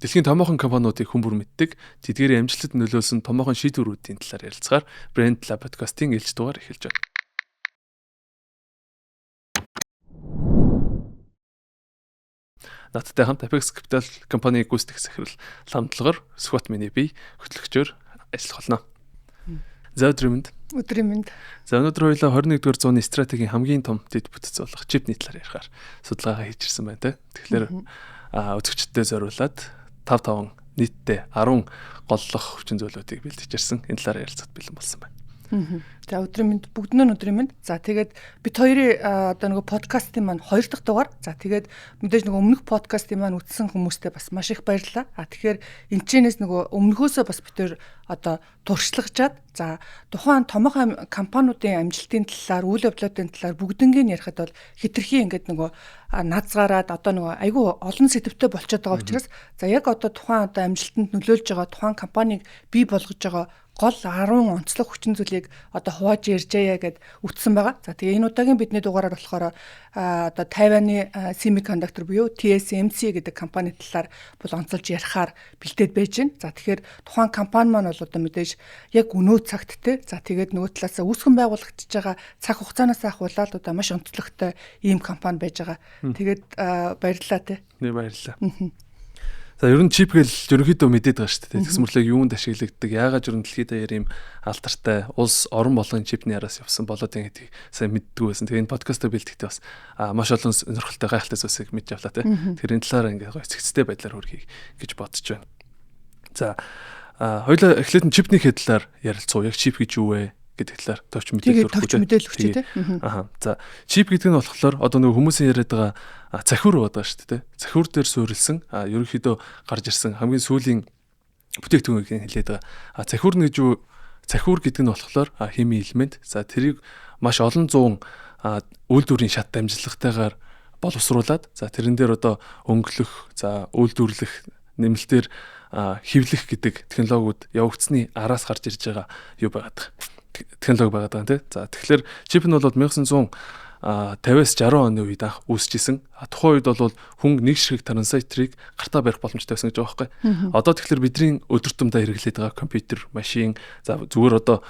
Дэлхийн томоохон компаниудыг хүн бүр мэддэг, тэдгээрийн амжилтад нөлөөлсөн томоохон шийдвэрүүдийн талаар ярилцгаар Brand Lab podcast-ийн ээлж дугаар эхэлж байна. Надтай хамт Apex Capital компани гүйцэтгэх захирал Ламталгар Сүхбат миний бие хөтлөгчөөр ажиллах болно. За өдрийн мэнд. Өдрийн мэнд. За өнөөдөр хоёулаа 21-р зууны стратегийн хамгийн том дэд бүтэц болох чипний талаар ярихаар судалгаагаа хийж ирсэн байна те. Тэгэхээр үзэгчдэд зориулаад 5 5 нийтдээ 10 голлох хүчин зүйлүүдийг бэлтгэж ирсэн. Энэ талаар ярилцахад бэлэн болсон байна. За өдрийн мэнд, бүгд нь өдрийн мэнд. За тэгээд бид хоёрын одоо нөгөө подкастын маань 2 дахь дугаар. За тэгээд мэдээж нөгөө өмнөх подкастын маань үзсэн хүмүүстээ бас маш их баярлалаа. А тэгэхээр энэ чэнэс нөгөө өмнөхөөсөө бас бид хоёр одоо туршлагажаад за тухайн томоохон компаниудын амжилтын талаар, үйл явдлуудын талаар бүгднийг ярихад бол хитрхи ингээд нөгөө назгаараад одоо нөгөө айгүй олон сэдвтэй болчиход байгаа учраас за яг одоо тухайн одоо амжилтанд нөлөөлж байгаа тухайн компанийг бий болгож байгаа гол 10 онцлог хүчин зүйлийг одоо хувааж ярьжээ гэд үтсэн байгаа. За тэгээ энэ удаагийн бидний дугаараар болохоор одоо Тайваны semiconductor буюу TSMC гэдэг компани талаар бол онцолж ярихаар бэлдээд байж байна. За тэгэхээр тухайн компани маань бол одоо мэдээж яг өнөө цагт те. За тэгээд нөгөө талаасаа үүсгэн байгуулагдчихж байгаа цаг хугацаанаас ахуулаад одоо маш онцлогтой ийм компани байж байгаа. Тэгээд баярлалаа те. Нэ баярлалаа. За ер нь чип гэл ерөнхийдөө мэдээд байгаа шүү дээ. Тэгсэн мэтлэг юунд ашиглагддаг, яагаад ер нь дэлхийд даяар ийм алдартай улс орон болгон чипний араас явсан болоод юм гэдгийг сайн мэддэггүй байсан. Тэгээ энэ подкастаа бэлтгэхдээ бас маш олон сонирхолтой гайхалтай зүйлсийг мэдж авлаа те. Тэр энэ талаар ингээ гоё цэгцтэй байдлаар хүргэе гэж бодож байна. За хоёулаа эхлээд нь чипний талаар ярилцуу. Яг чип гэж юу вэ гэдэг талаар товч мэдээлэл өгөх. Товч мэдээлэл өгч тий. Аа. За чип гэдэг нь болохоор одоо нөгөө хүмүүсийн яриад байгаа цахиур байгаа шүү дээ. Цахиур дээр суурилсан ерөнхийдөө гарч ирсэн хамгийн сүүлийн бүтээгдэхүүнийг хэлээд байгаа. Цахиур нь гэж юу? Цахиур гэдэг нь болохоор химийн элемент. За тэрийг маш олон зуун үйлдвэрийн шат дамжлагтайгаар боловсруулад за тэрэн дээр одоо өнгөлөх, за үйлдвэрлэх, нэмэлтээр хэвлэх гэдэг технологиуд явагдсны араас гарч ирж байгаа юу байгаад байгаа технологи байгаад байгаа юм тий. За тэгэхээр чип нь бол 1950-аас 60 оны үед анх үүсэж исэн. Тухайн үед бол хүн нэг ширхэг транзисторыг гартаа барих боломжтой байсан гэж байгаа байхгүй. Одоо тэгэхээр бидний өдөр тутамдаа хэрэглээд байгаа компьютер, машин, за зүгээр одоо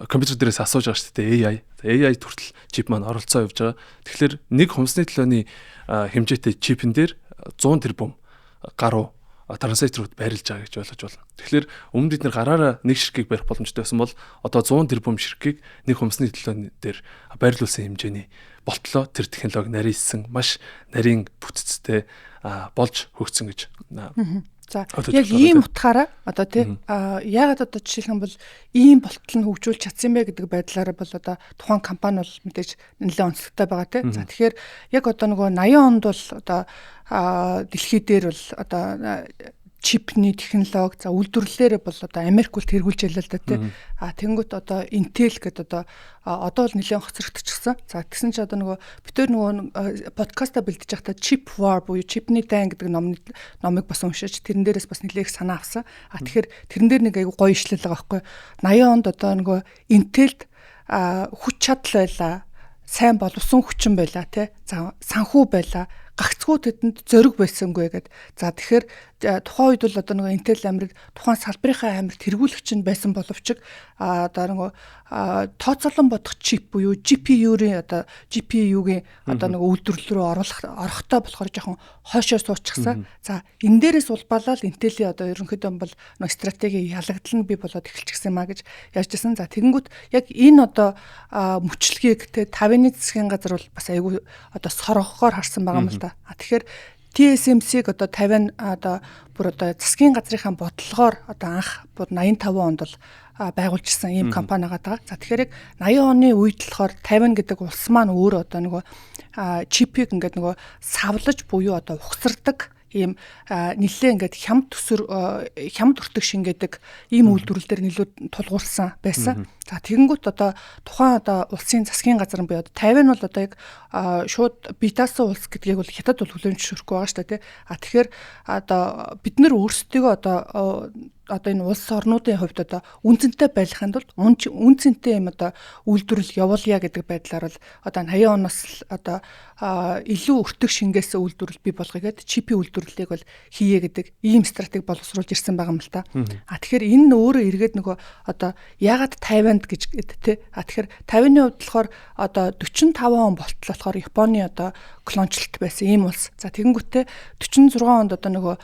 компьютер дээрээс асууж байгаа шүү дээ AI. AI хүртэл чип маань оролцоо явж байгаа. Тэгэхээр нэг хумсны төлөөний хэмжээтэй чипэн дээр 100 тэрбум гаруй транзисторууд байрлаж байгаа гэж ойлгож байна. Тэгэхээр өмнө бид нэр гараараа нэг ширхгийг барих боломжтой байсан бол одоо 100 тэрбум ширхгийг нэг хумсны төлөө дээр байрлуулсан хэмжээний болтлоо тэр технологи нарийссан маш нарийн бүтцтэй болж хөгжсөн гэж. За яг ийм утгаараа одоо тий яагаад одоо жишээлх юм бол ийм болтол нь хөгжүүлж чадсан бэ гэдэг байдлаараа бол одоо тухайн компани бол мэдээж нэлээд онцлогтой байгаа тий. За тэгэхээр яг одоо нөгөө 80 онд бол одоо дэлхий дээр бол одоо чипний технологи за үйлдвэрлэлээр бол одоо Америк бол тэргүүлж ялаа л да тий. А тэнгуут одоо Intel гэдэг одоо бол нэлээд хоцрогдчихсан. За тэгсэн чи одоо нөгөө бид тэр нөгөө подкаста бэлдэж байхдаа Chip War буюу чипний дайн гэдэг номыг бас уншиж тэрэн дээрээс бас нэлээд их санаа авсан. А тэгэхээр тэрэн дээр нэг айгу гоё ишлэл байгаа байхгүй. 80 онд одоо нөгөө Intel-д хүч чадал байлаа, сайн боловсон хүчин байлаа тий. За санхүү байлаа, гагцхүү тэдэнд зориг байсангүй гэд. За тэгэхээр тухайн үед бол одоо нөгөө Intel Америк тухайн салбарынхаа амар тэргүүлэгч нь байсан боловч одоо нөгөө тооцоолон бодох чип буюу GPU-ийн одоо GPU-гийн одоо нөгөө үйлдвэрлэл рүү оруулах орохтой болохоор жоохон хойшоо суучихсан. За энэ дээрээс улбалаад Intel-ийн одоо ерөнхийдөө бол нөгөө стратеги ялагдал нь бий болоод эхэлчихсэн юм а гэж ярьжсэн. За тэгэнгүүт яг энэ одоо мөчлөгийг те 50-ны засгийн газар бол бас айгүй одоо соргохоор харсан байгаа юм л да. А тэгэхээр TSMC-г одоо 50 одоо бүр одоо засгийн газрынхаа бодлогоор одоо анх 85 онд бол байгуулжсэн ийм компани байгаа. За тэгэхээр яг 80 оны үед болохоор 50 гэдэг улс маань өөр одоо нөгөө чипийг ингээд нөгөө савлаж буюу одоо ухсардаг ийм нэлээ ингээд хямд төсөр хямд өртөг шингээдэг ийм үйлдвэрлэл дээр нэлээд тулгуурласан байсан. За тэгэнгүүт одоо тухайн одоо улсын засгийн газар нь буюу одоо 50 нь бол одоо яг шууд бие даасан улс гэдгийг бол хятад бол хүлээн зөвшөөрөхгүй байгаа шүү дээ тий. А тэгэхээр одоо бид нар өөрсдийгөө одоо одоо энэ улс орнуудын хувьд одоо үн цэнтэй байхын тулд үн цэнтэй юм одоо үйлдвэрлэл явуулъя гэдэг байдлаар бол одоо 80 оноос одоо илүү өртөг шингээсэн үйлдвэрлэл бий болгоё гэдэг чипийн үйлдвэрлэлийг бол хийе гэдэг ийм стратеги боловсруулж ирсэн байгаа юм л та. А тэгэхээр энэ нь өөрөө эргээд нөгөө одоо яагаад Тайванд гэж тэ. А тэгэхээр Тайваны хувьд болохоор одоо 45 он болтол болохоор Японы одоо колоничлалт байсан ийм улс. За тэгэнгүүтээ 46 онд одоо нөгөө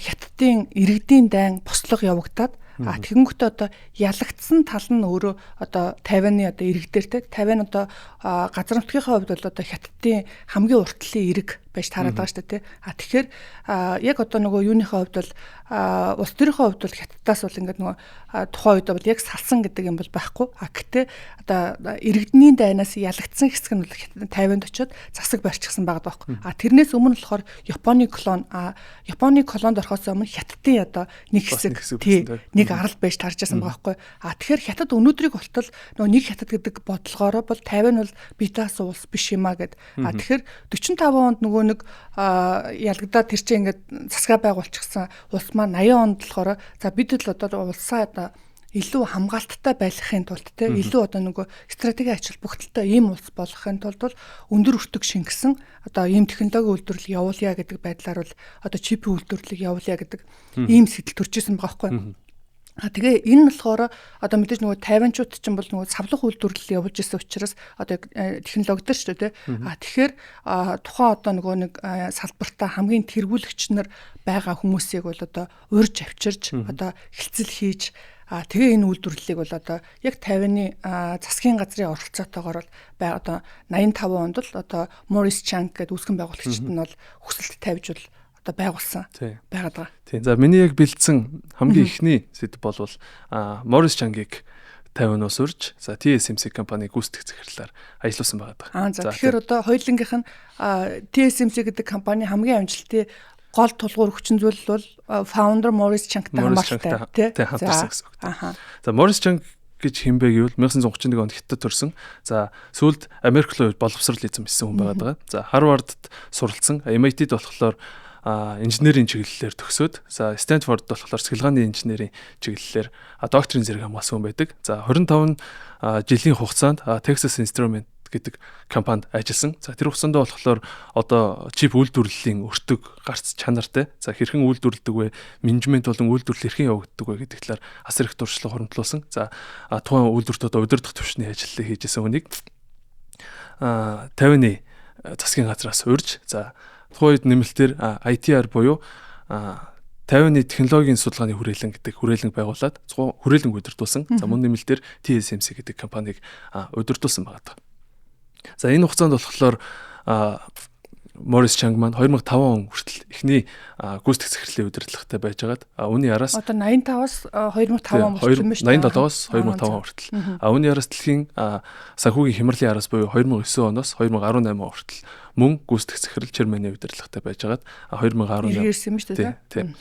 Хятадын иргэдийн дайн бослого явагдаад а тэгэнгүүтээ одоо ялагдсан тал нь өөрөө одоо Тайваны одоо иргэдэр те Тайван одоо газар нутгийнхаа хувьд бол одоо Хятадын хамгийн уртлын ирэг байж таарад байгаа шүү дээ те. А тэгэхээр яг одоо нөгөө юуныхаа хувьд бол улс төрийнхөө хувьд бол Хятадаас бол ингээд нөгөө тухайн үед бол яг салсан гэдэг юм бол байхгүй. А гэтээ одоо иргэдний дайнаас ялагдсан хэсэг нь бол Тайванд очиод засаг барьчихсан байгаа байхгүй. А тэрнээс өмнө болохоор Японы колони Японы колонд орохоос өмнө Хятадын одоо нэг хэсэг тий нэг арал байж тарж байсан байгаа байхгүй. А тэгэхээр Хятад өнөөдрийг болтол нөгөө нэг Хятад гэдэг бодлогоороо бол Тайван бол битаас улс биш юм а гэд. А тэгэхээр 45 онд нөгөө нэг ялагдаад тэр чинь ингээд засгаа байгуулчихсан улс маань 80 онд болохоор за бид л одоо улсаа одоо илүү хамгаалттай байхын тулд те илүү одоо нөгөө стратегийн ач холбогдолтой ийм улс болгохын тулд бол өндөр өртөг шингэсэн одоо ийм технологи үйлдвэрлэл явуулъя гэдэг байдлаар бол одоо чипийн үйлдвэрлэлийг явуулъя гэдэг ийм сэтэл төрж исэн байгаа байхгүй. А тэгээ энэ нь болохоор одоо мэдээж нөгөө тайванчууд ч юм бол нөгөө савлах үйлдвэрлэл явуулж исэн учраас одоо технологи төр шүү дээ. А тэгэхээр тухайн одоо нөгөө нэг салбартаа хамгийн тэргүүлэгч нар байгаа хүмүүсийг бол одоо урьж авчирж одоо хэлцэл хийж а тэгээ энэ үйлдвэрлэлийг бол одоо яг Тайваны засгийн газрын оролцоотойгоор бол бай одоо 85 онд л одоо Morris Chang гэдэг үүсгэн байгуулагчид нь бол хүсэлт тавьж бол одоо байгуулсан байгаад байгаа. Тийм. За миний яг бэлдсэн хамгийн эхний сэдв бол Morris Chang-ыг Тайванаас урьж за TSMC компаниг гүйцэтгэх захирлаар ажиллуулсан байгаа. За тэгэхээр одоо хоёулангийнх нь TSMC гэдэг компани хамгийн амжилттай гол тулгуур хүчин зүйл бол founder Morris Chang-тай хамааралтай тий. Хамтарсан гэсэн үг. За Morris Chang гэж хэн бэ гэвэл 1931 онд Хятад төрсэн. За сүүлд Америк руу боловсрол эзэмшсэн хүн байгаа даа. За Харвардд суралцсан, MIT-д болохоор инженерийн чиглэлээр төгсөөд за Стэнфорд болохоор цахилгааны инженерийн чиглэлээр докторийн зэрэг хамгаалсан хүн байдаг. За 25 жилийн хугацаанд Texas Instrument гэдэг компанид ажилласан. За тэр хугацаанд болохоор одоо чип үйлдвэрлэлийн өртөг гарц чанартай. За хэрхэн үйлдвэрлэдэг вэ? Менежмент болон үйлдвэрлэл хэрхэн явагддаг вэ гэдэг талаар асар их туршлага хуримтлуулсан. За тухайн үйлдвэрт одоо удирдах түвшний ажлыг хийж исэн хүнийг 50-ны засгийн газраас урьж за тухайн үед нэмэлтээр ITR буюу 50-ны технологийн судалгааны хүрээлэн гэдэг хүрээлэн байгуулад хүрээлэн удирдуулсан. За мөн нэмэлтээр TSMC гэдэг компанийг удирдуулсан байгаа. За энэ хугацаанд болохоор Морис Чанг маань 2005 он хүртэл эхний гүйцэтгэх захирлын удирдлагатай байжгаад үүний араас одоо 85-аас 2005 он хүртэл юм байна шүү дээ. 87-оос 2005 он хүртэл. Үүний араас дэлхийн санхүүгийн хямралын араас буюу 2009 оноос 2018 он хүртэл мөн гүйцэтгэх захирал chairman-ийн удирдлагатай байжгаад 2018 ирсэн юм шүү дээ. Тийм.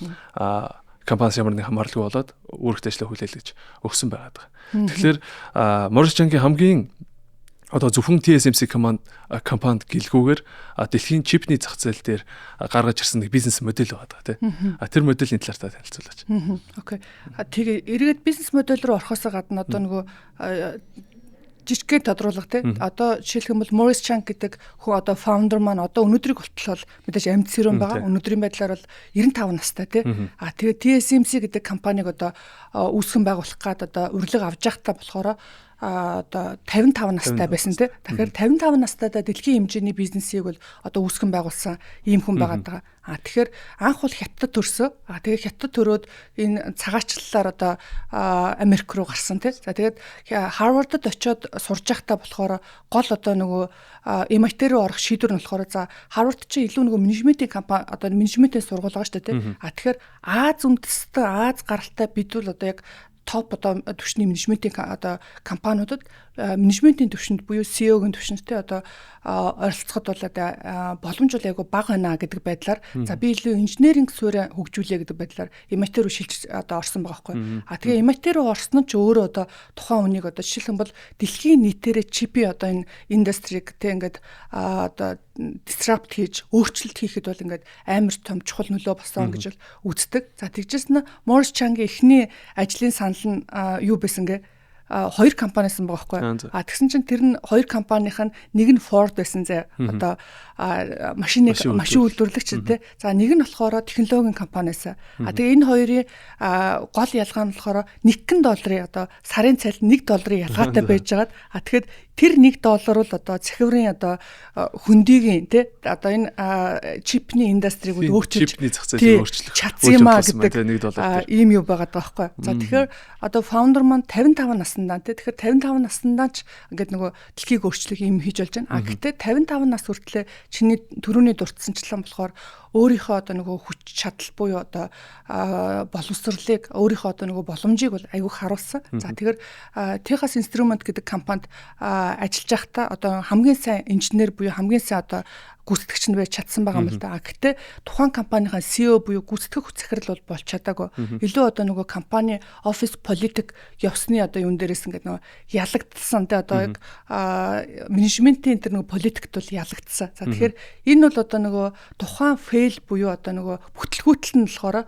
Компани ямар нэг хамааралгүй болоод үүрэгт ажлаа хүлээлгэж өгсөн байгаад байгаа. Тэгэхээр Морис Чангийн хамгийн одоо зөвхөн TSMC компанид гэлгүүгээр дэлхийн чипний зах зээл дээр гаргаж ирсэн нэг бизнес модель байгаа даа тий. Тэр моделийн талаар та танилцуулаач. Окей. Тэгээ эргээд бизнес модель руу орохоос гадна одоо нөгөө жижигхэн тодруулга тий. Одоо жишээлх юм бол Morris Chang гэдэг хүн одоо founder маань одоо өнөөдрийг болтол бол мэдээж амьд сэрүүн байгаа. Өнөөдрийн байдлаар бол 95 настай тий. А тэгээ TSMC гэдэг компаниг одоо үүсгэн байгуулах гад одоо урилга авч явахдаа болохоор одоо 55 настай байсан тий. Тэгэхээр 55 настайдаа дэлхийн хэмжээний бизнесийг бол одоо үүсгэн байгуулсан ийм хүн байгаад байгаа. А тэгэхээр анх бол Хятадд төрсөн. А тэгээ Хятадд төрөөд энэ цагаачлалаар одоо Америк руу гарсан тий. За тэгээд Харвардд очиод сурж байхдаа болохоор гол одоо нөгөө MIT руу орох шийдвэр нь болохоор за Харвард чи илүү нөгөө менежментийн компани одоо менежментийн сургууль байгаа шүү дээ тий. А тэгэхээр Аз үндэстэн Аз гаралтай бид бол одоо яг топ одоо түвшний менежментийн одоо компаниудад менежментийн түвшинд буюу CEO-гийн түвшинд те одоо оролцоход бол одоо боломж бол айгүй бага байна гэдэг байдлаар за би илүү инженеринг суурь хөгжүүлье гэдэг байдлаар MIT рүү шилжиж одоо орсон байгаа байхгүй. А тэгээ MIT рүү орсон нь ч өөрөө одоо тухайн хүнийг одоо жишээлх юм бол дэлхийн нийтээрээ чипийн одоо энэ индустриг те ингээд одоо disrupt хийж өөрчлөлт хийхэд бол ингээд амар том чухал нөлөө болсон гэж бол үздэг. За тэгжээс нь Morris Chang-ийн эхний ажлын санал нь юу байсан гэ? Хоёр компаниас байгаа байхгүй. А тэгсэн чинь тэр нь хоёр компанийн нь нэг нь Ford байсан зэ. Одоо машин үйлдвэрлэгч тий. За нэг нь болохоор технологийн компаниас. А тэгээ энэ хоёрын гол ялгаа нь болохоор $1 долларын одоо сарын цалин $1 долларын ялгаатай байжгаад а тэгэхэд тэр $1 доллар бол одоо цахиврын одоо хөндигийн тий одоо энэ чипний индустрийг өөрчилж чипний зах зээлийг өөрчлөх чадсан юм а гэдэг ийм юу байгаад байгаа байхгүй. За тэгэхээр одоо founder маань 55 наснда тий тэгэхээр 55 наснда ч ингээд нөгөө дэлхийг өөрчлөх юм хийж болж байна. А гэхдээ 55 нас хүртлээр чиний түрүүний дурдсанчлан болохоор өөрийнхөө одоо нөгөө хүч чадал буюу одоо боловсролыг өөрийнхөө одоо нөгөө боломжийг бол айгүй харуулсан. За тэгэхээр Texas Instrument гэдэг компанид ажиллаж байхдаа одоо хамгийн сайн инженер буюу хамгийн сайн одоо гүйцэтгэгч нь байж чадсан байгаа юм л да. Гэхдээ тухайн компанийнхаа CEO буюу гүйцэтгэх захирал бол болж чадаагүй. Илүү одоо нөгөө компани офис политик явсны одоо юун дээрээс ингээд нөгөө ялагдсан те одоо яг менежментийн тэр нөгөө политикт бол ялагдсан. За тэгэхээр энэ бол одоо нөгөө тухайн fail буюу одоо нөгөө бүтлгүүтэл нь болохоор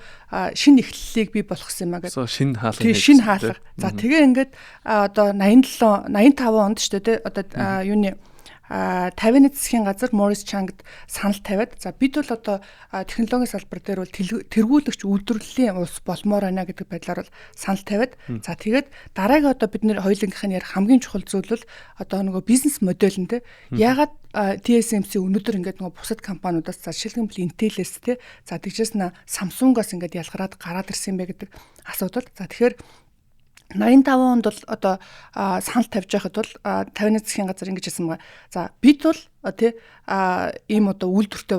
шинэ эхлэлийг бий болгосон юм а гэдэг. Шинэ хаалга. Тий, шинэ хаалга. За тэгээ ингээд одоо 87 85 онд шүү дээ те одоо юуны 50-ны засгийн газар Morris Chang-д санал тавиад за бид бол одоо технологийн салбар дээр бол тэргүүлэгч үйлдвэрлэлийн улс болмоор байна гэдэг байдлаар бол санал тавиад за тэгээд дараагийн одоо бид нэр хоёулангийнх нь ярих хамгийн чухал зүйл бол одоо нөгөө бизнес модель нь те яагаад TSMC өнөөдөр ингээд нөгөө бусад компаниудаас за жишээлбэл Intel-ээс те за тэгжээс нь Samsung-аас ингээд ялгараад гараад ирсэн юм бэ гэдэг асуудал. За тэгэхээр 85 онд бол одоо санал тавьж байхад бол 50-ны засгийн газар ингэж хэлсэн байгаа. За бид бол тий ийм одоо үйлдвэртэй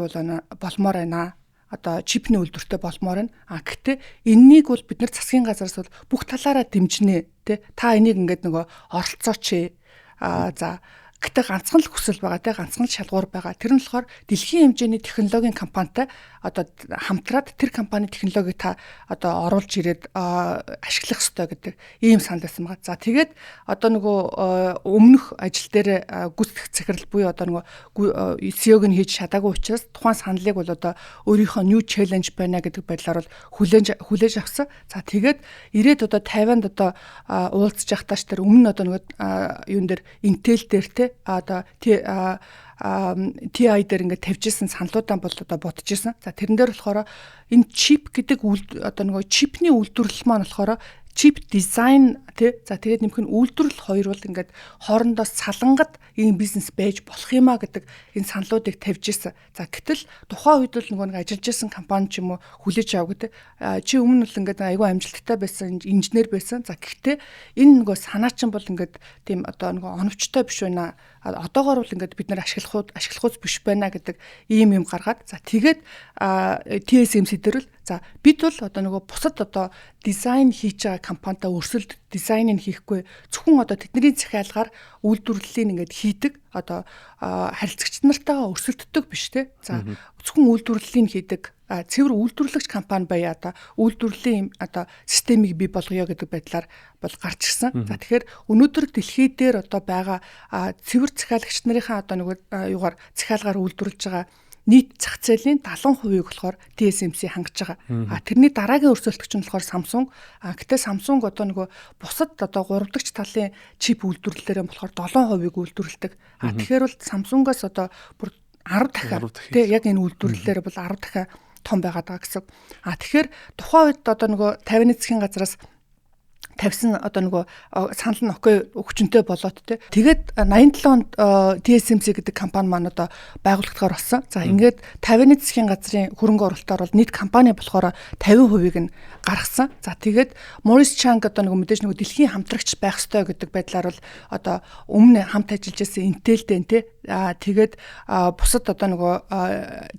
болмоор байна. Одоо чипний үйлдвэртэй болмоор байна. А гэхдээ энэнийг бол бид нар засгийн газараас бол бүх талаараа дэмжинэ тий. Та энийг ингээд нөгөө оролцооч. За гэтээ ганцхан л хүсэл байгаа тий ганцхан л шалгуур байгаа. Тэр нь болохоор дэлхийн хэмжээний технологийн компанитай одоо хамтраад тэр компани технологиг та одоо оруулж ирээд ашиглах ёстой гэдэг ийм санал байсан байгаа. За тэгээд одоо нөгөө өмнөх ажил дээр гүйцэтгэх захирал буюу одоо нөгөө CEO-г нь хийж чадаагүй учраас тухайн саналыг бол одоо өөрийнхөө new challenge байна гэдэг байдлаар бол хүлээж авсан. За тэгээд ирээд одоо Тайванд одоо уулзж байхдаа ч тэр өмнө одоо нөгөө юун дээр Intel дээр те одоо TI дээр ингээд тавьжсэн саналуудаа бол одоо бодож исэн. За тэрэн дээр болохоор энэ чип гэдэг одоо нөгөө чипний үйлдвэрлэл маань болохоор чип дизайн тий за тэгээд нэмэх нь үйлдвэрлэл хоёр бол ингээд хоорондоо салангат ийм бизнес байж болох юм а гэдэг энэ саналуудыг тавьж исэн. За гэтэл тухайн үед бол нөгөө нэг ажиллаж исэн компани ч юм уу хүлээж авдаг тий. Чи өмнө нь бол ингээд айгүй амжилттай байсан инженер байсан. За гэхдээ энэ нөгөө санаа чинь бол ингээд тийм одоо нөгөө оновчтой биш байна. Одоогоор бол ингээд бид нар ашиглахуйц биш байна гэдэг ийм юм гаргаад за тэгээд TSMC дээр л за бид бол одоо нөгөө бусад одоо дизайн хийж байгаа компанитай өрсөлд дизайныг хийхгүй зөвхөн одоо тэдний захиалгаар үйлдвэрлэлийг ингээд хийдэг одоо харилцагч нартайгаа өрсөлддөг биш те. За зөвхөн үйлдвэрлэлийг хийдэг цэвэр үйлдвэрлэгч компани байя одоо үйлдвэрлэлийн одоо системийг бий болгоё гэдэг байдлаар бол гарч ирсэн. За тэгэхээр өнөөдөр дэлхий дээр одоо байгаа цэвэр захиалагч нарынхаа одоо нөгөө юугаар захиалгаар үйлдвэрлэж байгаа нийт зах зээлийн 70%-ийг болохоор TSMC хангаж байгаа. А тэрний дараагийн өрсөлдөгч нь болохоор Samsung. А гэтээ Samsung одоо нөгөө бусад одоо 3 дахь талын чип үйлдвэрлэлээр болохоор 7%-ийг үйлдвэрлэдэг. А тэгэхээр бол Samsung-аас одоо бүр 10 дахиад тий яг энэ үйлдвэрлэлээр бол 10 дахиад том байгаад байгаа гэсэн. А тэгэхээр тухайн үед одоо нөгөө 50-ны засгийн газраас тавьсан одоо нөгөө санал нь окей хүчнтэй болоод те. Тэгээд 87 онд TSMC гэдэг компани маань одоо байгуулагдахаар болсон. За ингээд 50-ны засгийн газрын хөрөнгө оруулалтаар бол нийт компани болохоор 50%-ийг нь гаргасан. За тэгээд Morris Chang одоо нөгөө мэдээж нөгөө дэлхийн хамтрагч байх ёстой гэдэг байдлаар бол одоо өмнө хамт ажиллаж байсан Intel-тэй те. Тэгээд бусад одоо нөгөө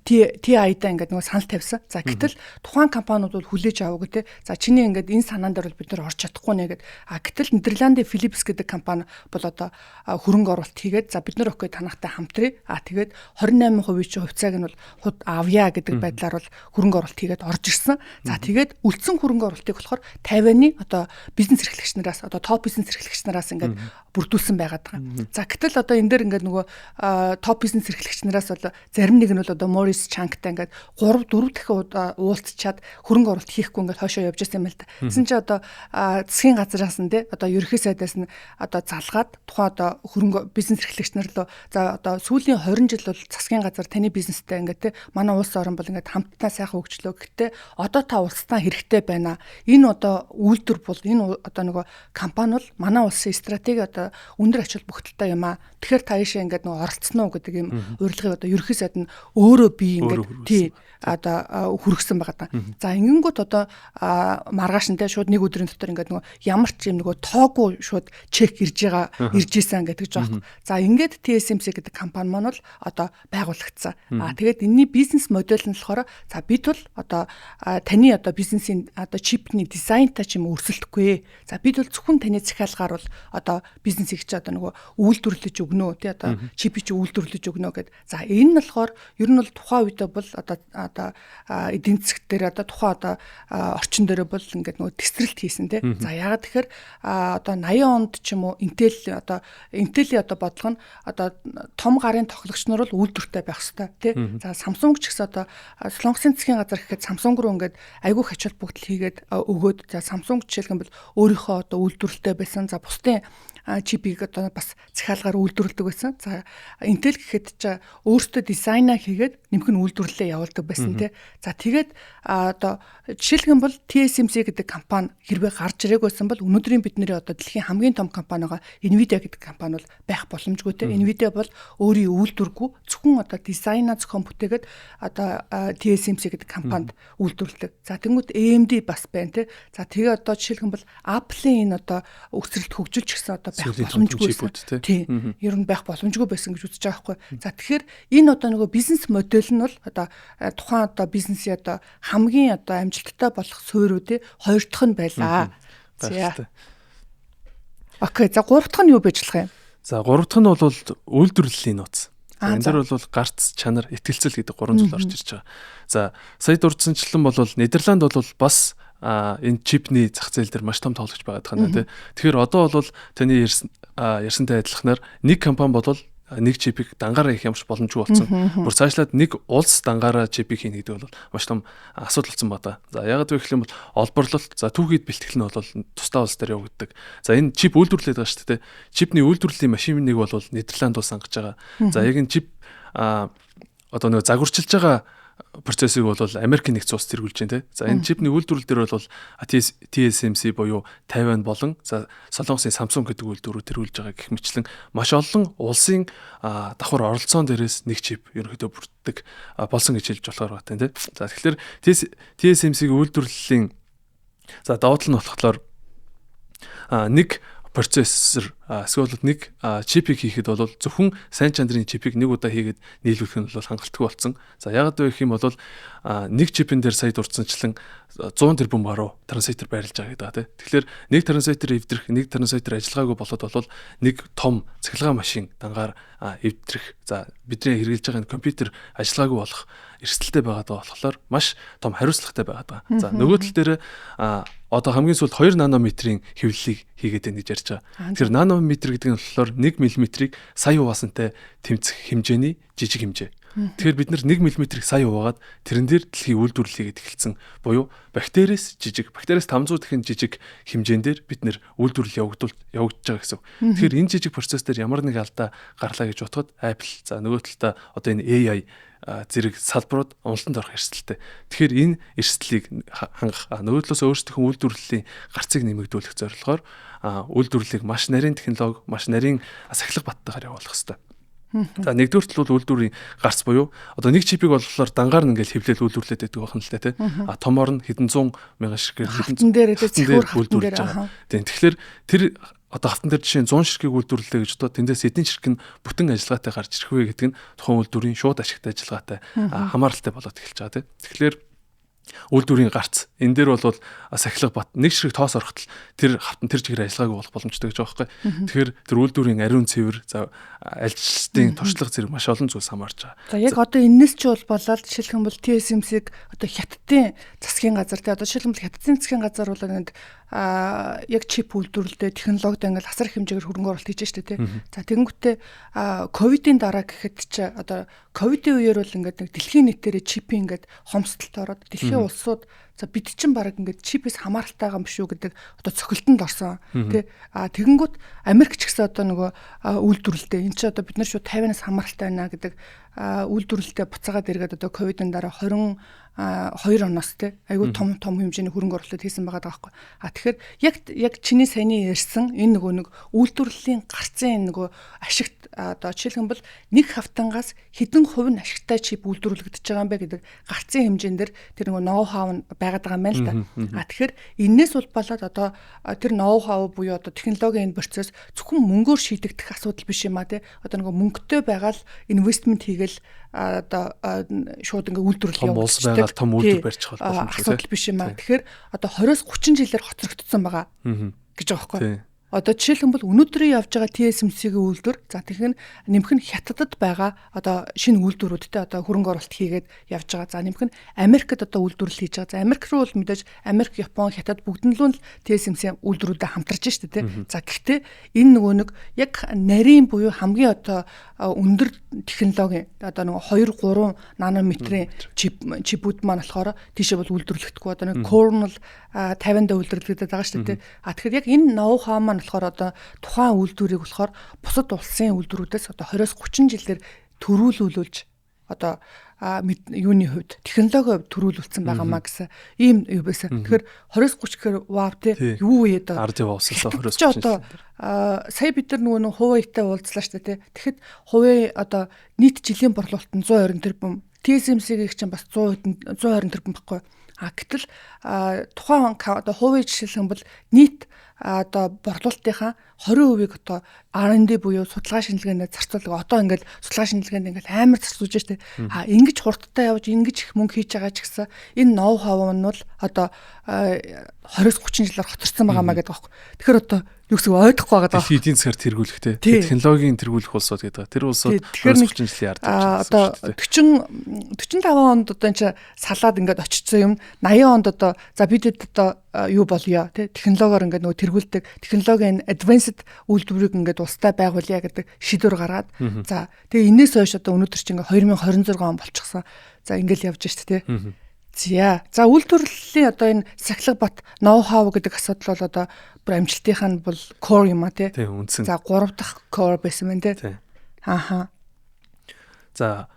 TI-даа ингээд нөгөө санал тавьсан. За гэтэл тухайн компаниуд бол хүлээж аваагүй те. За чиний ингээд энэ санаан дээр бол бид нар орж чадахгүй чадахгүй нэ гэд. А гэтэл Нидерландын Philips гэдэг компани бол одоо хөрөнгө оруулалт хийгээд за бид нар окей танахтай хамтрий. А тэгээд 28% чинь хувьцааг нь бол авъя гэдэг байдлаар бол хөрөнгө оруулалт хийгээд орж ирсэн. За тэгээд үлдсэн хөрөнгө оруулалтыг болохоор Тайваны одоо бизнес эрхлэгч нараас одоо топ бизнес эрхлэгч нараас ингээд бүрдүүлсэн байгаад байгаа. За гэтэл одоо энэ дээр ингээд нөгөө топ бизнес эрхлэгч нараас бол зарим нэг нь бол одоо Морис Чангтай ингээд 3 4 дахин уулзчаад хөрөнгө оруулалт хийхгүй ингээд хойшоо явж байсан юм л та. Тэгсэн чинь одоо засгийн газраас нь те одоо ерөнхий сайдаас нь одоо залгаад тухайн одоо хөрөнгө бизнес эрхлэгч нар лөө за одоо сүүлийн 20 жил бол засгийн газар таны бизнестэй ингээд те манай улс орон бол ингээд хамтдаа сайхан хөгжлөө. Гэхдээ одоо та улсдаа хэрэгтэй байна. Энэ одоо үйлдвэр бол энэ одоо нөгөө компани бол манай улсын стратеги одоо өндөр ач холбогдолтой юм аа. Тэгэхээр та ийшээ ингээд нөгөө оролцсон уу гэдэг юм урилгыг одоо ерөнхий сайд нь өөрөө би ингээд тий одоо хүргэсэн байгаа даа. За ингэнгүүт одоо маргааш нь те шууд нэг өдрийн дотор ингээд нөгөө ямар ч юм нөгөө тоогүй шууд чек ирж байгаа ирж исэн гэдэг жоох. За ингээд TSMC гэдэг компани маань бол одоо байгуулагдсан. А тэгээд энэний бизнес модель нь болохоор за бид бол одоо таны одоо бизнесийн одоо чипний дизайнтай ч юм өрсөлдөхгүй. За бид бол зөвхөн таны захиалгаар бол одоо бизнесийг чи одоо нөгөө үйлдвэрлэж өгнө тий одоо чипийг чи үйлдвэрлэж өгнө гэд. За энэ нь болохоор ер нь бол тухайн үедээ бол одоо эдийн засаг дээр одоо тухайн одоо орчин дээр бол ингээд нөгөө тесрэлт хийсэн тий. За яагаад тэгэхээр одоо 80 онд ч юм уу Intel одоо Intel-ийн одоо бодлого нь одоо том гарын тоглогч нар бол үйлдвэртэй байх хэвээр тий. За Samsung ч гэсэн одоо Солонгосын засгийн газар гэхэд Samsung руу ингээд айгүй их ач холбогдол хийгээд өгөөд за Samsung жишээлх юм бол өөрийнхөө одоо үйлдвэрлэлтэй байсан. За бусдын чипийг одоо бас захиалгаар үйлдвэрлэдэг байсан. За Intel гэхэд ч өөртөө дизайнаа хийгээд нэмэх нь үйлдвэрлэлээ явуулдаг байсан тий. За тэгээд одоо жишээлх юм бол TSMC гэдэг компани хэрвээ гарч ирээг байсан бол өнөөдрийн бидний одоо дэлхийн хамгийн том компани байгаа Nvidia гэдэг компани бол байх боломжгүй тий. Nvidia бол өөрийн үйлдвэргүй зөвхөн одоо дизайнаа зохион бүтээгээд одоо TSMC гэдэг компанид үйлдвэрлэдэг. За тэнгууд AMD бас байна тий. За тэгээ одоо жишээлх юм бол Apple-ийн энэ одоо өсрэлт хөгжилч гэсэн одоо байх боломжгүй байсан. Тий. Ер нь байх боломжгүй байсан гэж үзэж байгаа байхгүй. За тэгэхээр энэ одоо нөгөө бизнес модель нь бол одоо тухайн одоо бизнесийн одоо хамгийн одоо амжилттай болох суурьүүдийн хоёр дахь нь байлаа. За. Окей. За гурав дахь нь юу байж болох юм? За гурав дахь нь бол үйлдвэрлэлийн нууц. За энэ дээр бол гарц, чанар, итгэлцэл гэдэг гурван зүйл орж ирж байгаа. За сая дурдсанчлан бол Нидерланд бол бас энэ чипний зах зээл дээр маш том тоглогч байгаад байна тий. Тэгэхээр одоо бол таны ярьсантай адилханаар нэг компани бол нэг чипийг дангаараа хийх ямарч боломжгүй болсон. Бүр цаашлаад нэг улс дангаараа чипийг хийнэ гэдэг бол маш том асуудал болсон байна. За яагаад вэ гэх юм бол олборлолт, за түүхийд бэлтгэл нь бол тусдаа улс дээр явагддаг. За энэ чип үйлдвэрлээд байгаа шүү дээ. Чипний үйлдвэрлэлийн машиныг бол Нидерланд улс хангаж байгаа. За яг энэ чип одоо нэг загварчилж байгаа процессыг бол Америк нэгдсэн улс тэргүүлж байна те. За энэ чипний үйлдвэрлэл дээр бол TSMC буюу Тайван болон за Солонгосын Samsung гэдэг үйлдвэрүүд тэргүүлж байгаа гэх мэтлэн маш олон улсын давхар оролцоон дээрээс нэг чип ерөнхийдөө бүрддэг болсон гэж хэлж болохоор байна те. За тэгэхээр TSMC-ийн үйлдвэрлэлийн за давуу тал нь болохоор нэг процессор эсвэл нэг чипийг хийхэд бол зөвхөн сайн чанарын чипийг нэг удаа хийгээд нийлүүлэх нь бол хангалтгүй болсон. За яагаад вэ гэх юм бол нэг чипэн дээр сая дурдсанчлан 100 тэрбум гаруй транзистор байрлаж байгаа гэдэг тийм. Тэгэхээр нэг транзистор эвдрэх, нэг транзистор ажиллагаагүй болоод бол нэг том цахилгаан машин дангаар эвдрэх. За бидний хэрэглэж байгаа энэ компьютер ажиллагаагүй болох эрсдэлтэй байгаад байгаа болохоор маш том хариуцлагатай байгаад байгаа. За нөгөө тал дээр одоо хамгийн сүүлд 2 нанометрийн хэвлэлийг хийгээд байна гэж ярьж байгаа. Тэгэхээр нанометр гэдэг нь болохоор 1 мм-ийг сая хуваасантай тэмцэх хэмжээний жижиг хэмжээ. Тэгэхээр бид нар 1 мм-ийг сая хуваагаад тэрэн дээр дэлхийн үйлдвэрлэл хийгээд эхэлсэн. Буюу бактериэс жижиг, бактериэс 500 дахин жижиг хэмжээн дээр бид нэр үйлдвэрлэл явагдаж байгаа гэсэн. Тэгэхээр энэ жижиг процесс дээр ямар нэг алдаа гарлаа гэж бодоход Apple за нөгөө талдаа одоо энэ AI зэрэг салбарууд уналтанд орох эрсдэлтэй. Тэгэхээр энэ эрсдлийг хангах, нөгөө талаас өөрсдийнхөө үйлдвэрлэлийн гарцыг нэмэгдүүлэх зорилгоор үйлдвэрлэлийг маш нарийн технологи, маш нарийн сахилга баттайгаар явуулах хэрэгтэй. За нэгдүгээр тал бол үйлдвэрийн гарц буюу одоо нэг чипийг болохоор дангаар нь ингээл хэвлэл үйлдвэрлээд байдаг байх нь л дээ, тий. А томоор нь хэдэн зуун мянган ширхгээр хэдэн дээр цэхүүр үйлдвэрлэж байгаа. Тийм. Тэгэхээр тэр одоо хавтан дээр жишээ нь 100 ширхгийг үйлдвэрлэлээ гэж бодоод тэндээс эдийн ширхэг нь бүтэн ажиллагаатай гарч ирэх вэ гэдэг нь тухайн үйлдвэрийн шууд ашигтай ажиллагаатай хамааралтай болоод эхэлж байгаа, тий. Тэгэхээр Үйлдвэрийн гарц. Энэ дээр бол сахилга бат нэг ширхэг тоос орохтол тэр хавтан тэр чигээр ажиллагаагүй болох боломжтой гэж байгаа байхгүй. Тэгэхээр тэр үйлдвэрийн ариун цэвэр, за ажилчдын туршлага зэрэг маш олон зүйлс хамаарч байгаа. За яг одоо энэс ч бол болоод жишээлх юм бол TSMC-г одоо Хятадын засгийн газар те одоо жишээлх юм бол Хятадын засгийн газар бол ингээд яг чип үйлдвэрлэлдээ технологид ингээд асар их хэмжээгээр хөрөнгө оруулалт хийж штэ тий. За тэгэнгүүтээ ковидын дараа гэхэд чи одоо ковидын үеэр бол ингээд нэг дэлхийн нийтээрээ чипийн ингээд хомсдолд ороод дэлхийн улсууд за бид чинь баг ингээд чипээс хамааралтай байгаа юм биш үү гэдэг одоо цохилтонд орсон тий. А тэгэнгүүт Америк ч гэсэн одоо нөгөө үйлдвэрлэлдээ эн чинь одоо бид нар шууд 50-аас хамааралтай байна гэдэг үйлдвэрлэлдээ буцаагаад эргээд одоо ковидын дараа 22 оноос те айгүй том том хэмжээний хөрөнгө оруулалт хийсэн байгаа даахгүй. А тэгэхээр яг чиний саяны ярьсан энэ нөгөө нэг үйлдвэрлэлийн гарцын нөгөө ашигт одоо жишээлх юм бол нэг хавтангаас хэдэн хувь нь ашигтай чип үйлдвэрлэгдэж байгаа юм бэ гэдэг гарцын хэмжээн дээр тэр нөгөө ноу хау нь байгаад байгаа юм байна л да. А тэгэхээр энээс улбалаад одоо тэр ноу хау буюу одоо технологийн энэ процесс зөвхөн мөнгөөр шийдэгдэх асуудал биш юм а те. Одоо нөгөө мөнгөтэй байгаа л инвестмент хийгээл одоо шууд ингээ үйлдвэрлэл явуулдаг. Том үйлдвэр барьчих боломжтой асуудал биш юм а. Тэгэхээр одоо 20-с 30 жилээр хоцрогдсон байгаа гэж байгаа байхгүй. Одоо жишээлх юм бол өнөөдрийн явж байгаа TSMC-ийн үйлдвэр, за тэгэхээр нэмэх нь Хятадд байгаа одоо шинэ үйлдвэрүүдтэй одоо хөрөнгө оруулалт хийгээд явж байгаа. За нэмэх нь Америкт одоо үйлдвэрлэл хийж байгаа. За Америк руу бол мэдээж Америк, Япон, Хятад бүгд нь л TSMC үйлдвэрүүдэд хамтарч штэ тий. За гэхдээ энэ нөгөө нэг яг нарийн буюу хамгийн одоо өндөр технологийн одоо нөгөө 2 3 нанометрийн чипүүд маань болохоор тийшээ бол үйлдвэрлэхдэггүй. Одоо нэг Cornell 50-нд үйлдвэрлэгдээд байгаа шүү дээ. А тэгэхээр яг энэ ноу-хау маань болохоор одоо тухайн үйлдвэрийг болохоор бусад улсын үйлдвэрүүдээс одоо 20-с 30 жилээр төрүүлүүлүүлж одоо юуны хувьд технологийн хувьд төрүүлүүлсэн байгаа маа гэсэн ийм юу байсан. Тэгэхээр 20-с 30 гэхээр вау те юу үе одоо ард яваа усаас 20-с 30 одоо сая бид нар нөгөө Huawei-тай уулзлаа шүү дээ те. Тэгэхэд Huawei одоо нийт жилийн борлуулалт нь 120 тэрбум, TSMC-ийг чинь бас 120 тэрбум баггүй. А гэтэл тухайн одоо Huawei жишээлх юм бол нийт одоо борлуулалтынхаа 20%-ийг одоо R&D буюу судалгаа шинжилгээнд зарцуулдаг. Одоо ингээд судалгаа шинжилгээнд ингээд амар зарцуулж штэ. А ингэж хурдтай явж ингэж их мөнгө хийж байгаа ч гэсэн энэ ноу хав нь бол одоо 20-с 30 жилээр хоцорсон байгаа маа гэдэг аахгүй. Тэгэхээр одоо юу гэсэн ойлгохгүй байгаа даа. Дэлхийн эдийн засгаар тэргүүлэх те. Технологийн тэргүүлэх улсууд гэдэг. Тэр улсууд 20-30 жилийн ард явж байгаа. Одоо 40 45 онд одоо энэ салаад ингээд очсон юм. 80 онд одоо за бидэд одоо юу болёо те технологиор ингээд нөгөө тэргүүлдэг технологийн advanced үйлдвэрийг ингээд улстай байгуулъя гэдэг шийдвэр гаргаад за тэгээ энэс хойш одоо өнөөдөр чинь ингээд 2026 он болчихсон. За ингээд явж штэ те. За за үйлдвэрлэлийн одоо энэ сахилга бат ноу хау гэдэг асуудал бол одоо бүр амжилтынх нь бол core юм а тий. Тийм үндсэн. За 3 дахь core байсан байна тий. Ааха. За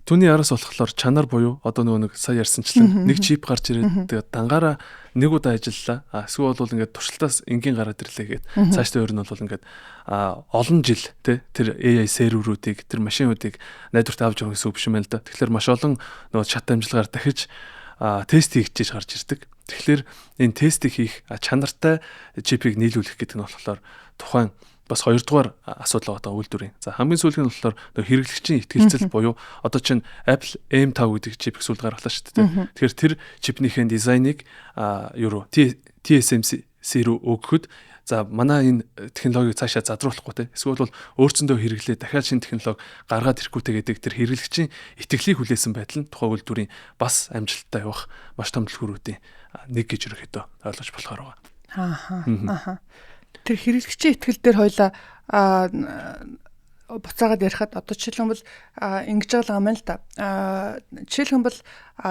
түүний араас болохоор чанар буюу одоо нөгөө нэг сая ярьсанчлан нэг чип гарч ирээд тэгээд дангаараа нэг удаа ажиллалаа. А эсвэл бол ингээд туршилтаас энгийн гараад ирлээ гээд цаашдаа өөр нь бол ингээд олон жил тий тэр AI серверүүдийг тэр машинуудыг найдвартай авч явах гэсэн үг биш юм байна л да. Тэгэхээр маш олон нөгөө шат амжилгаар дахиж тест хийгдэж гарч ирдэг. Тэгэхээр энэ тестийг хийх чанартай чипийг нийлүүлэх гэдэг нь болохоор тухайн бас хоёрдугаар асуудал байгаа үйлдвэрийн. За хамгийн сүүлийн нь болохоор нөх хэрэглэгчийн итгэлцэл буюу одоо чинь Apple M5 гэдэг чип их сүүлд гаргалаа шүү дээ. Тэгэхээр тэр чипнийхээ дизайныг юу руу TSMC рүү өгөхөд за манай энэ технологиг цаашаа задруулахгүй те эсвэл бол өөрсөндөө хэрэглээ дахиад шинэ технологи гаргаад ирэхгүй те гэдэг тэр хэрэглэгчийн итгэлийг хүлээсэн байдал нь тухайн үйлдвэрийн бас амжилттай явах маш том түлхүүрүүдийн нэг гэж ерөнхийдөө ойлгож болохоор байгаа. Аа. Тэр хэрэглэгчийн итгэл дээр хоёлаа буцаагаад ярихад одоо жишээлбэл ингэж байгаа юм л да. Жишээлбэл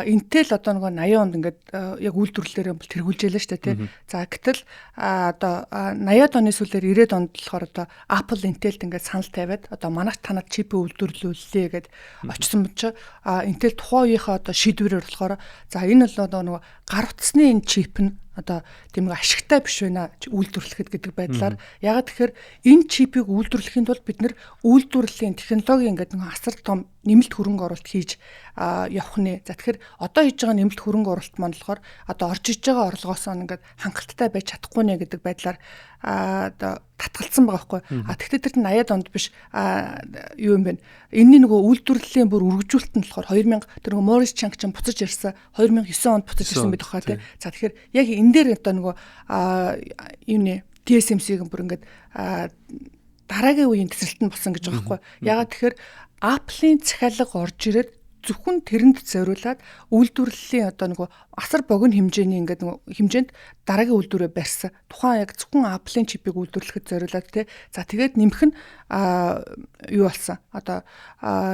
Intel одоо нөгөө 80 онд ингээд яг үйлдвэрлэлээр бол тэргүүлжээлээ шүү дээ тий. За гэтэл одоо 80-ад оны сүүлээр 90-ад онд болохоор одоо Apple Intel-д ингээд санал тавиад одоо манайх танад чипээ үйлдвэрлүүллээ гэд очсон чи Intel тухайн үеийнхээ одоо шийдвэрээр болохоор за энэ бол одоо нөгөө гар утасны энэ чип нь одоо тийм нэг ашигтай биш байна үйлдвэрлэхэд гэдэг байдлаар. Ягаад тэгэхээр энэ чипийг үйлдвэрлэхийн тулд бид нэр үйлдвэрлэлийн технологийн ингээд нэг асар том нэмэлт хөрөнгө оруулалт хийж явах нэ. За тэгэхээр одоо хийж байгаа нэмэлт хөрөнгө оруулалт маань болохоор одоо орж иж байгаа орлогоосоо ингээд хангалттай байж чадахгүй нэ гэдэг байдлаар одоо татгалцсан байгаа байхгүй. А тэгвэл тэр 80-ад онд биш юу юм бэ? Энэний нөгөө үйлдвэрлэлийн бүр үргэлжлүүлэлт нь болохоор 2000 тэр нөгөө Морис Чанг ч буцаж ирсэн 2009 онд буцаж ирсэн байдаг хаа тий. За тэгэхээр яг энэ дээр одоо нөгөө юуны TSMC-г бүр ингээд дараагийн үеийн тесрэлт нь болсон гэж байгаа байхгүй. Ягаад тэгэхээр Apple-ийн захиалга орж ирээд зөвхөн тэрэнд зориулаад үйлдвэрлэлийн одоо нөгөө асар богино хэмжээний ингээд нөгөө хэмжээнд дараагийн үйлдвэрээ барьсан. Тухайн яг зөвхөн Apple-ийн чипийг үйлдвэрлэхэд зориулаад тий. За тэгээд нэмэх нь юу болсон? Одоо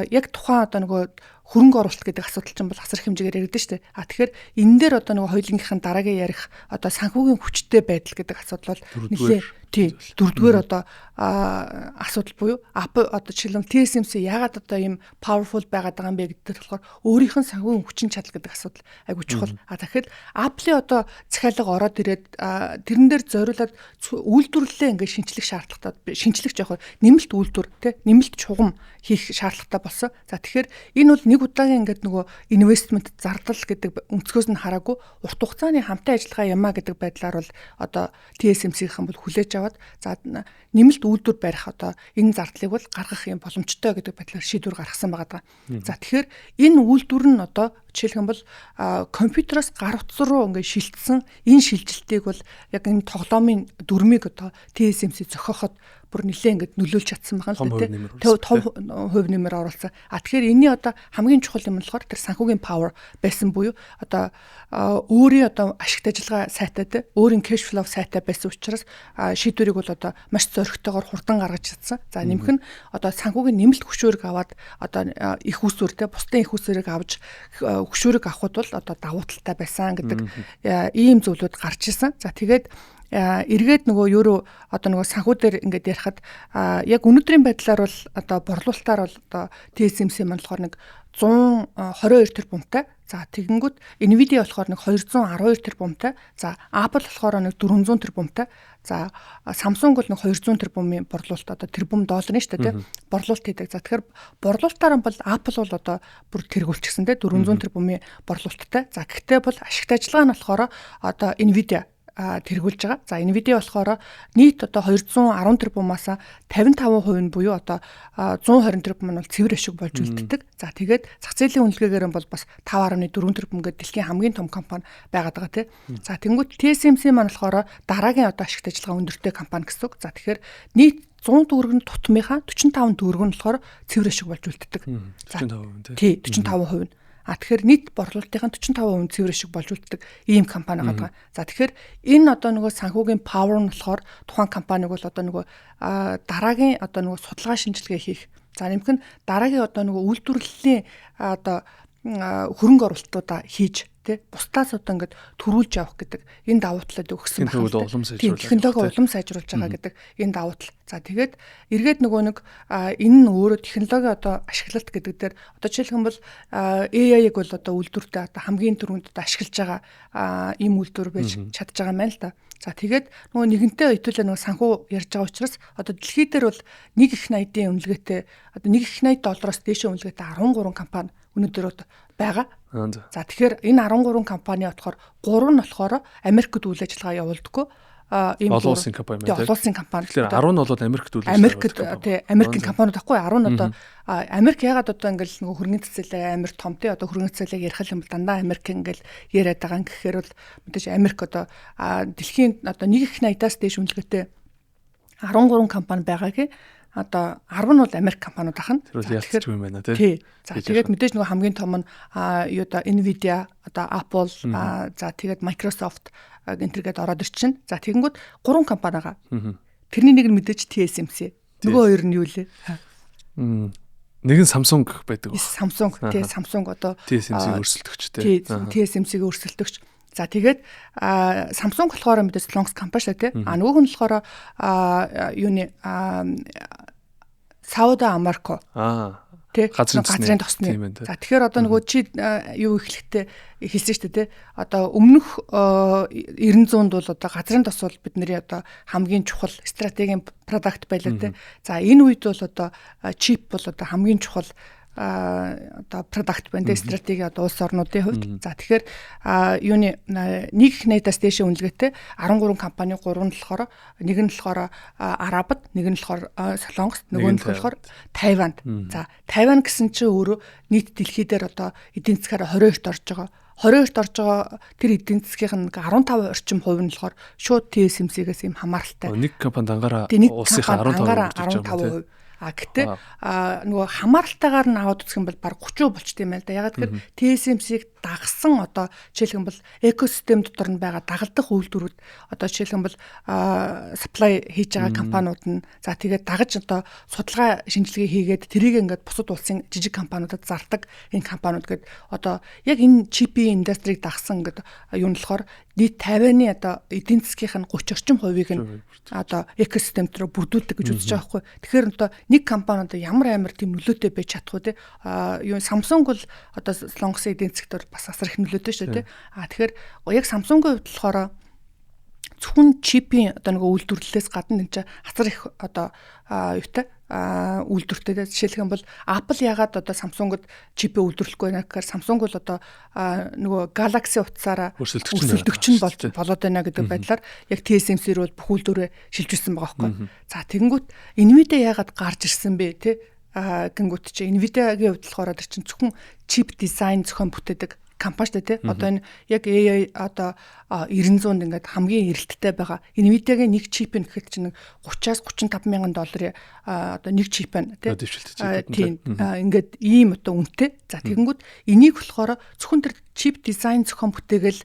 яг тухайн одоо нөгөө хөрөнгө оруулалт гэдэг асуудал чинь бол асар хэмжээгээр яригдэн шүү дээ. А тэгэхээр энэ дээр одоо нөгөө хоёулынгийнх нь дараагийн ярих одоо санхүүгийн хүчтэй байдал гэдэг асуудал бол нэлээ тий дөрөвдүгээр одоо асуудал буюу Apple одоо жишээлбэл TSMC яагаад одоо ийм powerful байгаад байгаа юм бэ гэдэг болохоор өөрийнх нь санхүүгийн хүчин чадал гэдэг асуудал айгүй чухал. А тэгэхээр Apple-ийн одоо захиалга ороод ирээд тэрэн дээр зориулаад үйлдвэрлэлээ ингээд шинчлэх шаардлагатай, шинчлэх жоох нэмэлт үйлдвэр тий нэмэлт чугам хийх шаардлагатай болсон. За тэгэхээр энэ бол нэг удаагийн ингээд нөгөө инвестмент зардал гэдэг өнцгөөс нь хараагүй урт хугацааны хамтын ажиллагаа юмаа гэдэг байдлаар бол одоо TSMC-ийнхэн бол хүлээж аваад за нэмэлт үйлдвэр барих одоо энэ зардлыг бол гаргах юм боломжтой гэдэг байдлаар шийдвэр гаргасан байгаа даа. За тэгэхээр энэ үйлдвэр нь одоо жишээлх юм бол компьютероос гар утас руу ингээд шилжсэн энэ шилжилтийг бол яг энэ тоглоомын дүрмийг одоо TSMC зохиоход бүр нэлээ ингээд нөлөөлж чадсан байгаа л да тий. Том хувь нэмэр оруулсан. А тэгэхээр энэний одоо хамгийн чухал юм нь болохоор тэр санхүүгийн power байсан буюу одоо өөрийн одоо ашигт ажиллагаа сайтай тий, өөрийн cash flow сайтай байсан учраас шийдвэрийг бол одоо маш зоригтойгоор хурдан гаргаж чадсан. За нэмэх нь одоо санхүүгийн нэмэлт хөшүүрэг аваад одоо их усүр тий, бусдын их усүрийг авч хөшүүрэг авахд бол одоо давуу талтай байсан гэдэг ийм зүйлүүд гарч ирсэн. За тэгээд эргээд нөгөө юу одоо нөгөө санхүү дээр ингээд ярихад яг өнөөдрийн байдлаар бол одоо борлуулалтаар бол одоо TSMC маань болохоор нэг 122 тэрбумтай. За тэгэнгүүт Nvidia болохоор нэг 212 тэрбумтай. За Apple болохоор нэг 400 тэрбумтай. За Samsung бол нэг 200 тэрбумын борлуулалт одоо тэрбум долларын шүү дээ тий борлуулалт хийдэг. За тэгэхээр борлуулалтаар бол Apple бол одоо бүр тэргүүлчихсэн тий 400 тэрбумын борлуулалттай. За гэхдээ бол ашигт ажиллагаа нь болохоор одоо Nvidia тэргүүлж байгаа. За Nvidia болохоор нийт одоо 210 тэрбумаас 55% нь буюу одоо 120 тэрбум нь бол цэвэр ашиг болж үлддэг. За тэгээд зах зээлийн үнэлгээгээр нь бол бас 5.4 тэрбум гэдэг дэлхийн хамгийн том компани байгаад байгаа тий. За тэнгуут TSMC маань болохоор дараагийн одоо ашигт ажиллагаа өндөртэй компани гэсэн үг. За тэгэхээр нийт 100 төгрөг нь тутмынхаа 45 төгрөг нь болохоор цэвэр ашиг болж үлддэг. 45% тий. 45% нь. А тэгэхээр нийт борлуулалтын 45% цэвэр ашиг болж үлддэг ийм компани байгаа. За тэгэхээр энэ одоо нөгөө санхүүгийн power нь болохоор тухайн компаниг бол одоо нөгөө дараагийн одоо нөгөө судалгаа шинжилгээ хийх. За нэмэх нь дараагийн одоо нөгөө үйлдвэрлэлийн одоо хөрөнгө оруулалтуудаа хийж тий бусдаас одоо ингээд төрүүлж явах гэдэг энэ давуу талыг өгсөн байна. Технологи улам сайжруулж байгаа гэдэг энэ давуу тал. За тэгээд эргээд нөгөө нэг энэ нь өөрөө технологи одоо ашиглалт гэдэг дээр одоо жишээлх юм бол AI-г бол одоо үйлдвэртээ одоо хамгийн түрүүнд одоо ашиглаж байгаа ийм үйлдвэр байж чадж байгаа юм байна л да. За тэгээд нөгөө нэгэнтээ хэвтүүлээ нөгөө санхүү ярьж байгаа учраас одоо дэлхий дээр бол нэг их 80-ийн үнэлгээтэй одоо нэг их 80 доллароос дээшээ үнэлгээтэй 13 компани өнөөдөр байгаа. За тэгэхээр энэ 13 компани болохоор 3 нь болохоор Америкт үйл ажиллагаа явуулдаггүй. Ийм олон улсын компани байна. Олон улсын компани. Тэгэхээр 10 нь бол Америкт үйл ажиллагаа. Америкт тий Америкийн компаниуд байхгүй 10 нь одоо Америк ягаад одоо ингээл нөгөө хөрөнгөний зах зээлээ амар том тий одоо хөрөнгөний зах зээлийг ярих юм бол дандаа Америк ингээл яриад байгаа юм гэхээр бол мэдээж Америк одоо дэлхийн одоо нэг их 80-аас дээш үнэлгээтэй 13 компани байгаагийн одоо 10 нь бол Америк компаниуд ахна. Тэр бол ялцчих юм байна тий. За тэгээд мэдээж нөгөө хамгийн том нь юу да Nvidia, одоо Apple, за тэгээд Microsoft энтергээд ороод ирчин. За тэгэнгүүт 3 компани байгаа. Тэрний нэг нь мэдээж TSMC. Нөгөө хоёр нь юу лээ? Нэг нь Samsung байдаг. Samsung тий Samsung одоо TSMC-г өрсөлдөгч тий. TSMC-г өрсөлдөгч. За тэгээд Samsung болохоор мэдээж Солонгос компани шүү дээ тий. А нөгөөх нь болохоор юуны Saudi Aramco. Тэ газрын тосны. За тэгэхээр одоо нөгөө чи юу эхлэхдээ хэлсэн шүү дээ, тэ. Одоо өмнөх 900-д бол одоо газрын тос бол бидний одоо хамгийн чухал стратегийн product байлаа, тэ. За, энэ үед бол одоо чип бол одоо хамгийн чухал одоо product байна, тэ, стратеги одоо улс орнуудын хувьд. За, тэгэхээр юуны нэг их найдаас дээшээ үнэлгээтэй 13 компани, 3 нь болохоор, нэг нь болохоор Арабад, нэг нь болохоор Солонгост, нөгөө нь болохоор Тайванд. За, Тайван гэсэн чинь өөрөө нийт дэлхий дээр одоо эдийн засгаар 22-т орж байгаа. 22-т орж байгаа тэр эдийн засгийн 15 орчим хувь нь болохоор шууд TSMC-гээс юм хамааралтай. Нэг компани дангаараа улсынхаа 15%, 15%. А гэтээ нөгөө хамааралтайгаар нь аваад үзэх юм бол баг 30% болчт юм байна л да. Ягаад гэхээр TSMC-г дагсан одоо жишээлх юм бол экосистем дотор нь байгаа дагалдах үйлдвэрүүд, одоо жишээлх юм бол supply хийж байгаа компаниуд нь, за тэгээд дагаж одоо судалгаа шинжилгээ хийгээд тэрийг ингээд бусад улсын жижиг компаниудад зардаг энэ компаниуд гээд одоо яг энэ чипийн industry-г дагсан ингээд юу нь болохоор нийт 50-ны одоо эдийн засгийнх нь 30 орчим хувийг нь одоо экосистем рүү бүрдүүлдэг гэж үзэж байгаа байхгүй. Тэгэхээр одоо нэг компани одоо ямар амар тийм нөлөөтэй байж чадах вэ, те? А юу Samsung бол одоо Солонгосын эдийн засгт бас асар их нөлөөтэй шүү дээ, те. А тэгэхээр яг Samsung-ийн хувьд болохоор зөвхөн чипийн одоо нөгөө үйлдвэрлэлээс гадна энэ чинь асар их одоо юутай үйлдвэртэй. Жишээлх юм бол Apple ягаад одоо Samsung-д чипээ үйлдвэрлэхгүй байна гэхээр Samsung бол одоо нөгөө Galaxy утсаараа өрсөлдөгч нь болж болоод байна гэдэг байдлаар яг TSMC рүү бүх үйлдвэрээ шилжүүлсэн байгаа байхгүй. За, тэгэнгүүт Nvidia ягаад гарч ирсэн бэ, те? Гингүүт чи Nvidia-гийн хувьд болохоор тэр чинь зөвхөн чип дизайн зохион бүтээдэг компани шүү дээ, тий. Одоо энэ яг AI одоо 900-нд ингээд хамгийн эрэлттэй байгаа. Nvidia-гийн нэг чип нь гэхэд чинь 30-аас 35 мянган долларын одоо нэг чип байна, тий. Тийм, ингээд ийм одоо үнэтэй. За, тэгэнгүүт энийг болохоор зөвхөн тэр чип дизайн зохион бүтээгээл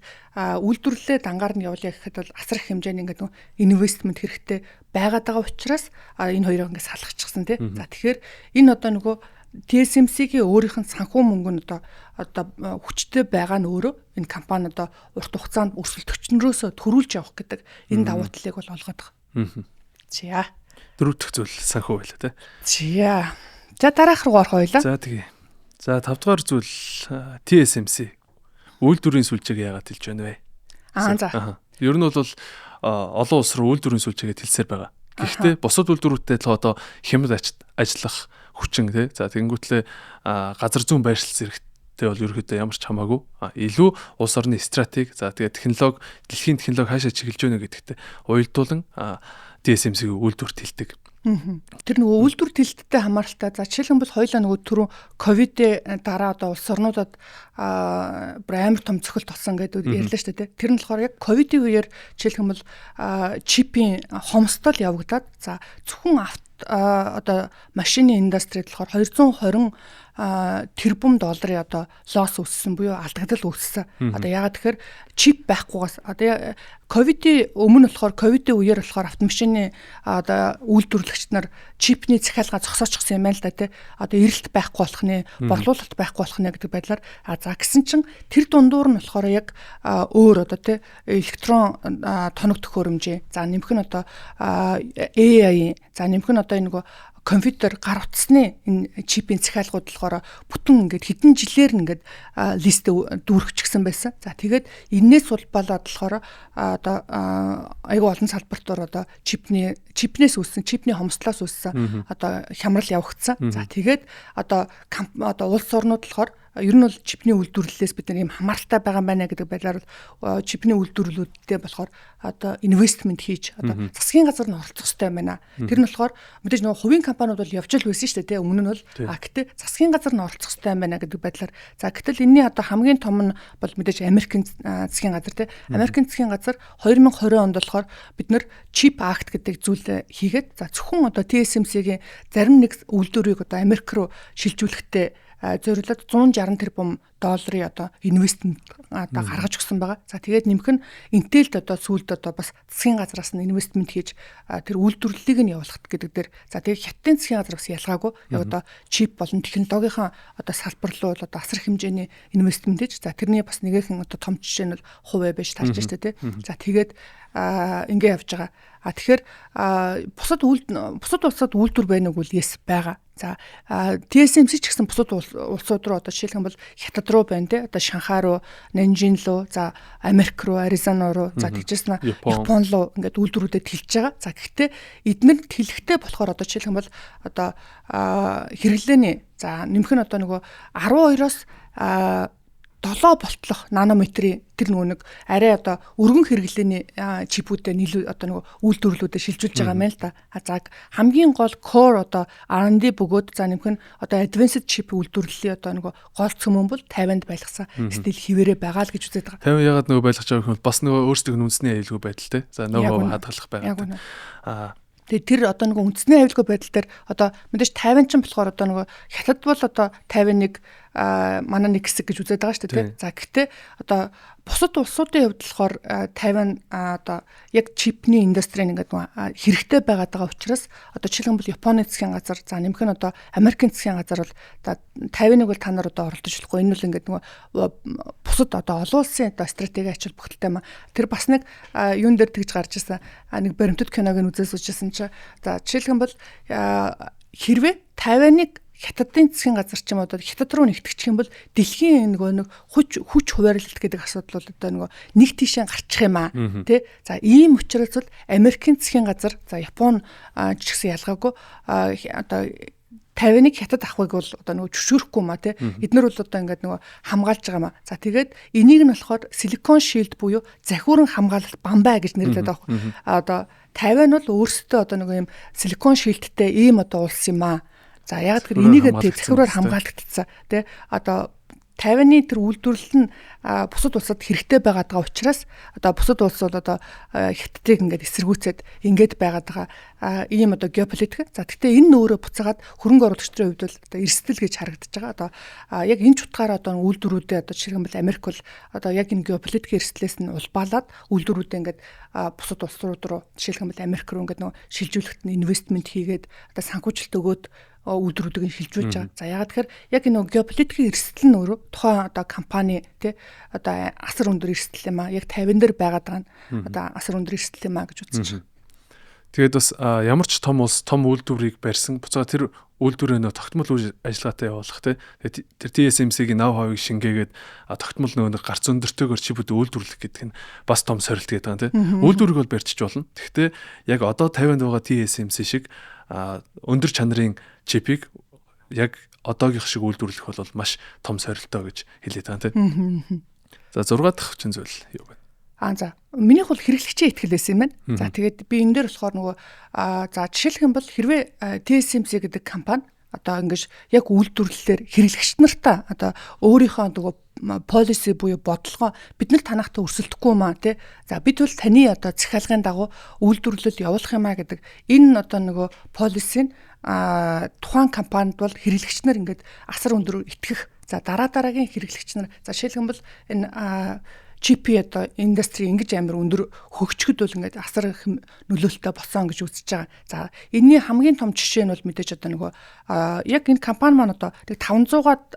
үйлдвэрлэлээ дангаар нь явуулъя гэхэд бол асар их хэмжээний ингээд investment хэрэгтэй байгаад байгаа учраас энэ хоёрыг ингээд салгачихсан, тий. За, тэгэхээр энэ одоо нөгөө TSMC-гийн өөрийнх нь санхүү мөнгө нь одоо хүчтэй байгаа нь өөрөө энэ компани одоо урт хугацаанд өрсөлдөгчнөрөөсөө төрүүлж явах гэдэг энэ давуу талыг бол олгоод байгаа. За. Дөрөв дэх зүйл санхүү байлаа, тий. За. За, дараах руу орох байлаа. За, тэгээ. За, тавдугаар зүйл TSMC үйлдвэрийн сүлжээг яагаад хэлж байна вэ? Аа, за. Ер нь бол олон улс руу үйлдвэрийн сүлжээгээ тэлсээр байгаа. Гэхдээ бусад үйлдвэрүүдтэй л одоо хямд ажиллах хүчин, тий. За, тэгэнгүүтлээ газар зүүн байршил зэрэгтэй бол ерөөхдөө ямар ч хамаагүй. Илүү улс орны стратеги, за тэгээд технологи, дэлхийн технологи хаашаа чиглэж байна гэдэгтээ уялдуулан TSMC-г үйлдвэрт хэлдэг. Тэр нөгөө үйлдвэр тэлттэй хамааралтай. За, жишээлх юм бол хоёлаа нөгөө түрүү ковид дараа одоо улс орнуудад бүр амар том цохилт болсон гэдэг ярьлаа шүү дээ. Тэр нь болохоор яг ковидын үеэр жишээлх юм бол чипийн хомсдол явагдаад, за зөвхөн одоо машины industry-д болохоор 220 тэрбум долларын одоо loss өссөн буюу алдагдал үүссэн. Одоо ягаад тэгэхээр чип байхгүйгаас одоо ковидын өмнө болохоор, ковидын үеэр болохоор автомашины одоо үйлдвэрлэгч нар чипний захиалга зогсоочихсон юм байна л да, тий. Одоо эрэлт байхгүй болох нэ, борлуулалт байхгүй болох нэ гэдэг байдлаар за гэсэн чинь тэр дундуур нь болохоор яг өөр одоо, тий, электрон тоног төхөөрөмжийн, за нэмэх нь одоо AI, за нэмэх нь одоо энэ нөгөө компьютер, гар утасны энэ чипийн захиалгууд болохоор бүтэн ингээд хэдэн жилээр нь ингээд list ээ дүүргэчихсэн байсан. За, тэгээд энээс улбалаад болохоор одоо айгүй олон салбартаар одоо чипнээс үүссэн, чипний хомсдлоос үүссэн одоо хямрал явагдсан. За, тэгээд одоо улс орнууд болохоор ер нь бол чипний үйлдвэрлэлээс бид нар ийм хамааралтай байгаа юм байна гэдэг байдлаар бол чипний үйлдвэрлэлүүдтэй болохоор одоо investment хийж одоо засгийн газар нь оролцох хэрэгтэй юм байна. Тэр нь болохоор мэдээж нөгөө хувийн компаниуд бол явж л байсан шүү дээ, тийм, өмнө нь бол. А гэтээ засгийн газар нь оролцох хэрэгтэй юм байна гэдэг байдлаар, за гэтэл энэний одоо хамгийн том нь бол мэдээж Америкийн засгийн газар, тийм. Америкийн засгийн газар 2020 онд болохоор бид нар Chip Act гэдэг зүйл хийгээд, за зөвхөн одоо TSMC-гийн зарим нэг үйлдвэрийг одоо Америк руу шилжүүлэхдээ зориулаад 160 тэрбум долларын одоо investment одоо гаргаж өгсөн байгаа. За тэгээд нэмэх нь Intel-д одоо сүүлд одоо бас засгийн газраас нь investment хийж тэр үйлдвэрлэлийг нь явуулах гэдэг дээр за тэгээд Хятадын засгийн газар бас ялгаагүй яг одоо чип болон технологийн одоо салбар руу бол одоо асар хэмжээний investment хийж за тэрний бас нэгэн одоо том жишээ нь бол Huawei байж тарж штэ тий. За тэгээд ингээ явж байгаа. А тэгэхээр бусад улсад үйлдвэр байна уу гэвэл yes байгаа. За TSMC ч гэсэн бусад улсууд руу одоо жишээлх юм бол Хятад руу байна те. Одоо Шанхай руу, Нанжин руу, за Америк руу, Аризона руу, за тэгжсэн Япон руу ингээд үйлдвэрүүдэд тэлж байгаа. За гэхдээ эднэр тэлэхтэй болохоор одоо жишээлх юм бол одоо хэрэглээний за нэмэх нь одоо нөгөө 12-оос 7 болтлох нанометрийн тэр нөгөө нэг арай одоо өргөн хэрэглээний чипүүдэд нийлүү одоо нөгөө үйлдвэрлэлүүдэд шилжүүлж байгаа юм л да. За хамгийн гол core одоо R&D бөгөөд за нэмэх нь одоо advanced chip үйлдвэрлэлийн одоо нөгөө гол цөмөн бол 50-нд байлгасан стил хിവэрэ байгаа л гэж үзээд байгаа. 50 ягаад нөгөө байлгаж байгаа юм бол бас нөгөө өөрсдөө үндэсний аюулгүй байдал те. За нөгөө хадгалах байгаа. Аа Тэгээ тэр одоо нөгөө үндэсний аюулгүй байдал дээр одоо мэдээж 50 ч болохоор одоо нөгөө Хятад бол одоо 51 манай нэг хэсэг гэж үзээд байгаа шүү дээ. За гэхдээ одоо бусад улсуудын хувьд болохоор Тайван одоо яг чипний индустрийн ингээд хэрэгтэй байгаад байгаа учраас одоо жишээлбэл бол Японы засгийн газар за нэмэх нь одоо Америкийн засгийн газар бол за 51 бол та нар одоо оролдож болохгүй. Энэ бол ингээд нөгөө бусад одоо олон улсын одоо стратеги ач холбогдолтой юм а. Тэр бас нэг юун дээр тэгж гарч ирсэн нэг баримтат киног нь үзээ суужсэн чи за жишээлбэл хэрвээ Тайваныг Хятадын засгийн газар ч юм одоо Хятад руу нэгтгэчих юм бол дэлхийн нөгөө нэг хүч хуваарлалт гэдэг асуудал бол одоо нөгөө нэг тийшээ гарчих юм аа тий. За ийм учраас бол Америкийн засгийн газар за Япон ч гэсэн ялгаагүй одоо 51-ыг Хятад авахыг бол одоо нөгөө зөвшөөрөхгүй маа тий. Эднэр бол одоо ингээд нөгөө хамгаалж байгаа маа. За тэгээд энийг нь болохоор Silicon Shield буюу захиуран хамгаалалт бамбай гэж нэрлэдэг байгаа. Одоо Тайван бол өөрсдөө одоо нөгөө юм Silicon Shield-тэй ийм одоо улс юм аа. За яг тэр энийг захиураар хамгаалагдсан тий. Одоо Тайваны тэр үйлдвэрлэл нь бусад улсад хэрэгтэй байгаад байгаа учраас одоо бусад улс бол одоо Хятадыг ингээд эсэргүүцээд ингээд байгаад байгаа ийм одоо геополитик. За гэхдээ энэ нь өөрөө буцаагаад хөрөнгө оруулагчдын хувьд бол одоо эрсдэл гэж харагдаж байгаа. Одоо яг энэ ч утгаараа одоо үйлдвэрүүдээ одоо жишээлбэл Америк бол одоо яг энэ геополитикийн эрсдлээс нь улбаалаад үйлдвэрүүдээ ингээд бусад улсууд руу жишээлбэл Америк руу ингээд нөгөө шилжүүлэхэд нь инвестмент хийгээд одоо санхүүжилт өгөөд үйлдвэрүүдийг нь шилжүүлж байгаа. За яагаад тэгэхээр яг энэ геополитикийн эрсдэл нь өөрөө тухайн одоо компани тий одоо асар өндөр эрсдэл юм а. Яг 50 дээр байгаад байгаа нь одоо асар өндөр эрсдэл юм а гэж үзэж байгаа. Тэгээд бас ямар ч том улс том үйлдвэрийг барьсан буцаа тэр үйлдвэрээ нөө тогтмол үйл ажиллагаатай явуулах тий. Тэгээд тэр TSMC-гийн 80%-ыг шингээгээд тогтмол нөгөө гарц өндөртэйгээр чипүүд үйлдвэрлэх гэдэг нь бас том сорилт гэдэг байгаа тий. Үйлдвэрийг бол барьчих болно. Тэгэхдээ яг одоо 50-нд байгаа TSMC шиг өндөр чанарын чипийг яг одоогийнх шиг үйлдвэрлэх бол маш том сорилтоо гэж хэлээд байгаа тийм. За 6 дахь хүчин зүйл юу вэ? Аа за минийх бол хэрэглэгчийн ихтгэл байсан юм байна. За тэгээд би энэ дээр болохоор нөгөө за жишээлх юм бол хэрвээ TSMC гэдэг компани одоо ингэж яг үйлдвэрлэлээр хэрэглэгч нартаа одоо өөрийнхөө нөгөө policy буюу бодлогоо бид нар танахтай өрсөлдөхгүй маа тий. За бид бол таны одоо захиалгын дагуу үйлдвэрлэл явуулах юм а гэдэг энэ одоо нөгөө policy нь тухайн компанид бол хэрэглэгч нар ингээд асар өндөр итгэх. За дараа дараагийн хэрэглэгч нар за жишээлх юм бол энэ GP одоо индастри ингэж амар өндөр хөгжихэд бол ингээд асар их нөлөөлөлттэй болсон гэж үзэж байгаа. За энэний хамгийн том жишээ нь бол мэдээж одоо нөгөө яг энэ компани маань одоо нэг 500-аад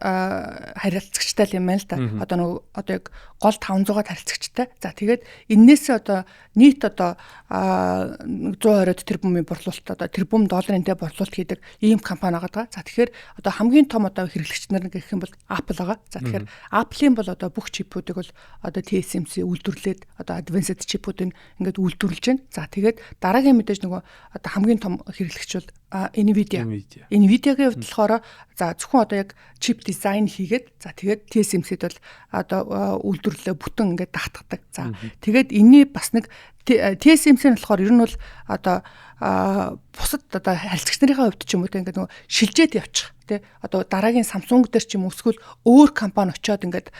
харилцагчтай юм байна л да. Одоо нөгөө одоо яг гол 500-аад харилцагчтай. За тэгээд эннээсээ одоо нийт одоо 120 тэрбумын борлуулалт одоо тэрбум долларын тэ борлуулалт хийдэг ийм компани байгаа. За тэгэхээр одоо хамгийн том одоо хэрэглэгч нар гэх юм бол Apple байгаа. За тэгэхээр Apple-ийн бол одоо бүх чипүүдийг бол одоо TSMC үйлдвэрлээд одоо advanced чипүүдийг ингээд үйлдвэрлэж байна. За тэгээд дараагийн мэдээж нөгөө одоо хамгийн том хэрэглэгч бол Nvidia. Nvidia-гийн хувьд болохоор за зөвхөн одоо яг чип дизайн хийгээд за тэгээд TSMC-д бол одоо үйлдвэрлэлээ бүтэн ингээд даатгадаг. За тэгээд энэний бас нэг TSMC нь болохоор ер нь бол одоо бусад одоо харилцагч нарын хувьд ч юм уу те ингээд нөгөө шилжээд явчих. те одоо дараагийн Samsung дээр ч юм уу эсвэл өөр компани очиод ингээд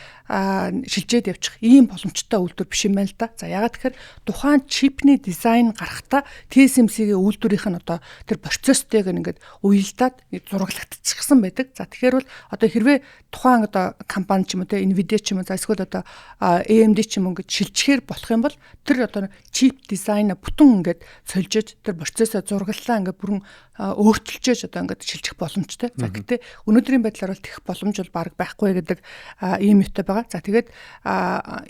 шилжээд явчих ийм боломжтой үйлдвэр биш юм байна л да. За ягаад тэгэхээр тухайн чипний дизайн гарахдаа TSMC-ийн үйлдвэрийнх нь одоо тэр процесстэйг ингээд уялдаад зураглагдчихсан байдаг. За тэгэхээр бол одоо хэрвээ тухайн одоо компани ч юм уу те Nvidia ч юм уу за эсвэл одоо AMD ч юм уу ингээд шилжихээр болох юм бол тэр одоо чип дизайна бүтэн ингээд сольжиж тэр процессоо зураглалаа ингээд бүрэн өөрчилжээж одоо ингээд шилжих боломжтой. За гэтээ өнөөдрийн байдлаар бол тех боломж бол баг байхгүй гэдэг ийм юутай байгаа. За тэгээд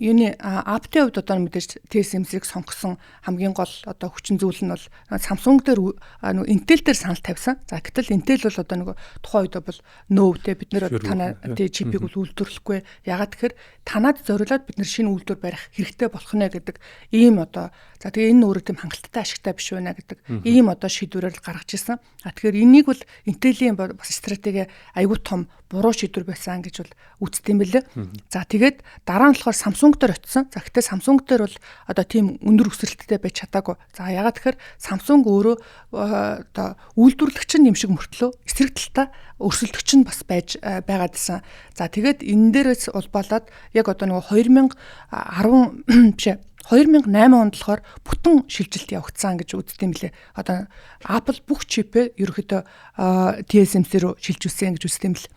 юуны Apple-ийн хувьд одоо мэдээж TSMC-г сонгосон хамгийн гол одоо хүчин зүйл нь бол Samsung дээр нөгөө Intel дээр санал тавьсан. За гэтэл Intel бол одоо нөгөө тухайн үед бол нөө те бид нэр танаа тий чипийг бол үйлдвэрлэхгүй. Ягаад тэгэхээр танад зориулаад бид нэр шинэ үйлдвэр барих хэрэгтэй болох нэ гэдэг ийм одоо за тэгээ энэ өөрөө тийм хангалттай ашигтай биш байна гэдэг ийм одоо шийдвэрээр л гаргаж ирсэн. А тэгэхээр энийг бол Intel-ийн бас стратеги айгүй том буруу шийдвэр байсан гэж бол үздэг юм билээ. За тэгээд дараа нь болохоор Samsung дээр очисон. За гэтээ Samsung дээр бол одоо тийм өндөр өсөлттэй байж чадаагүй. За ягаад тэгэхээр Samsung өөрөө одоо үйлдвэрлэгч нь юм шиг мөртлөө эсрэг талдаа өрсөлдөгч нь бас байж байгаад исэн. За тэгээд энэ дээрээс улбалаад яг одоо нөгөө 2010 биш 2008 онд болохоор бүтэн шилжилт явагдсан гэж үздэг юм лээ. Одоо Apple бүх чипээ ерөөхдөө TSMC рүү шилжүүлсэн гэж үздэг юм лээ.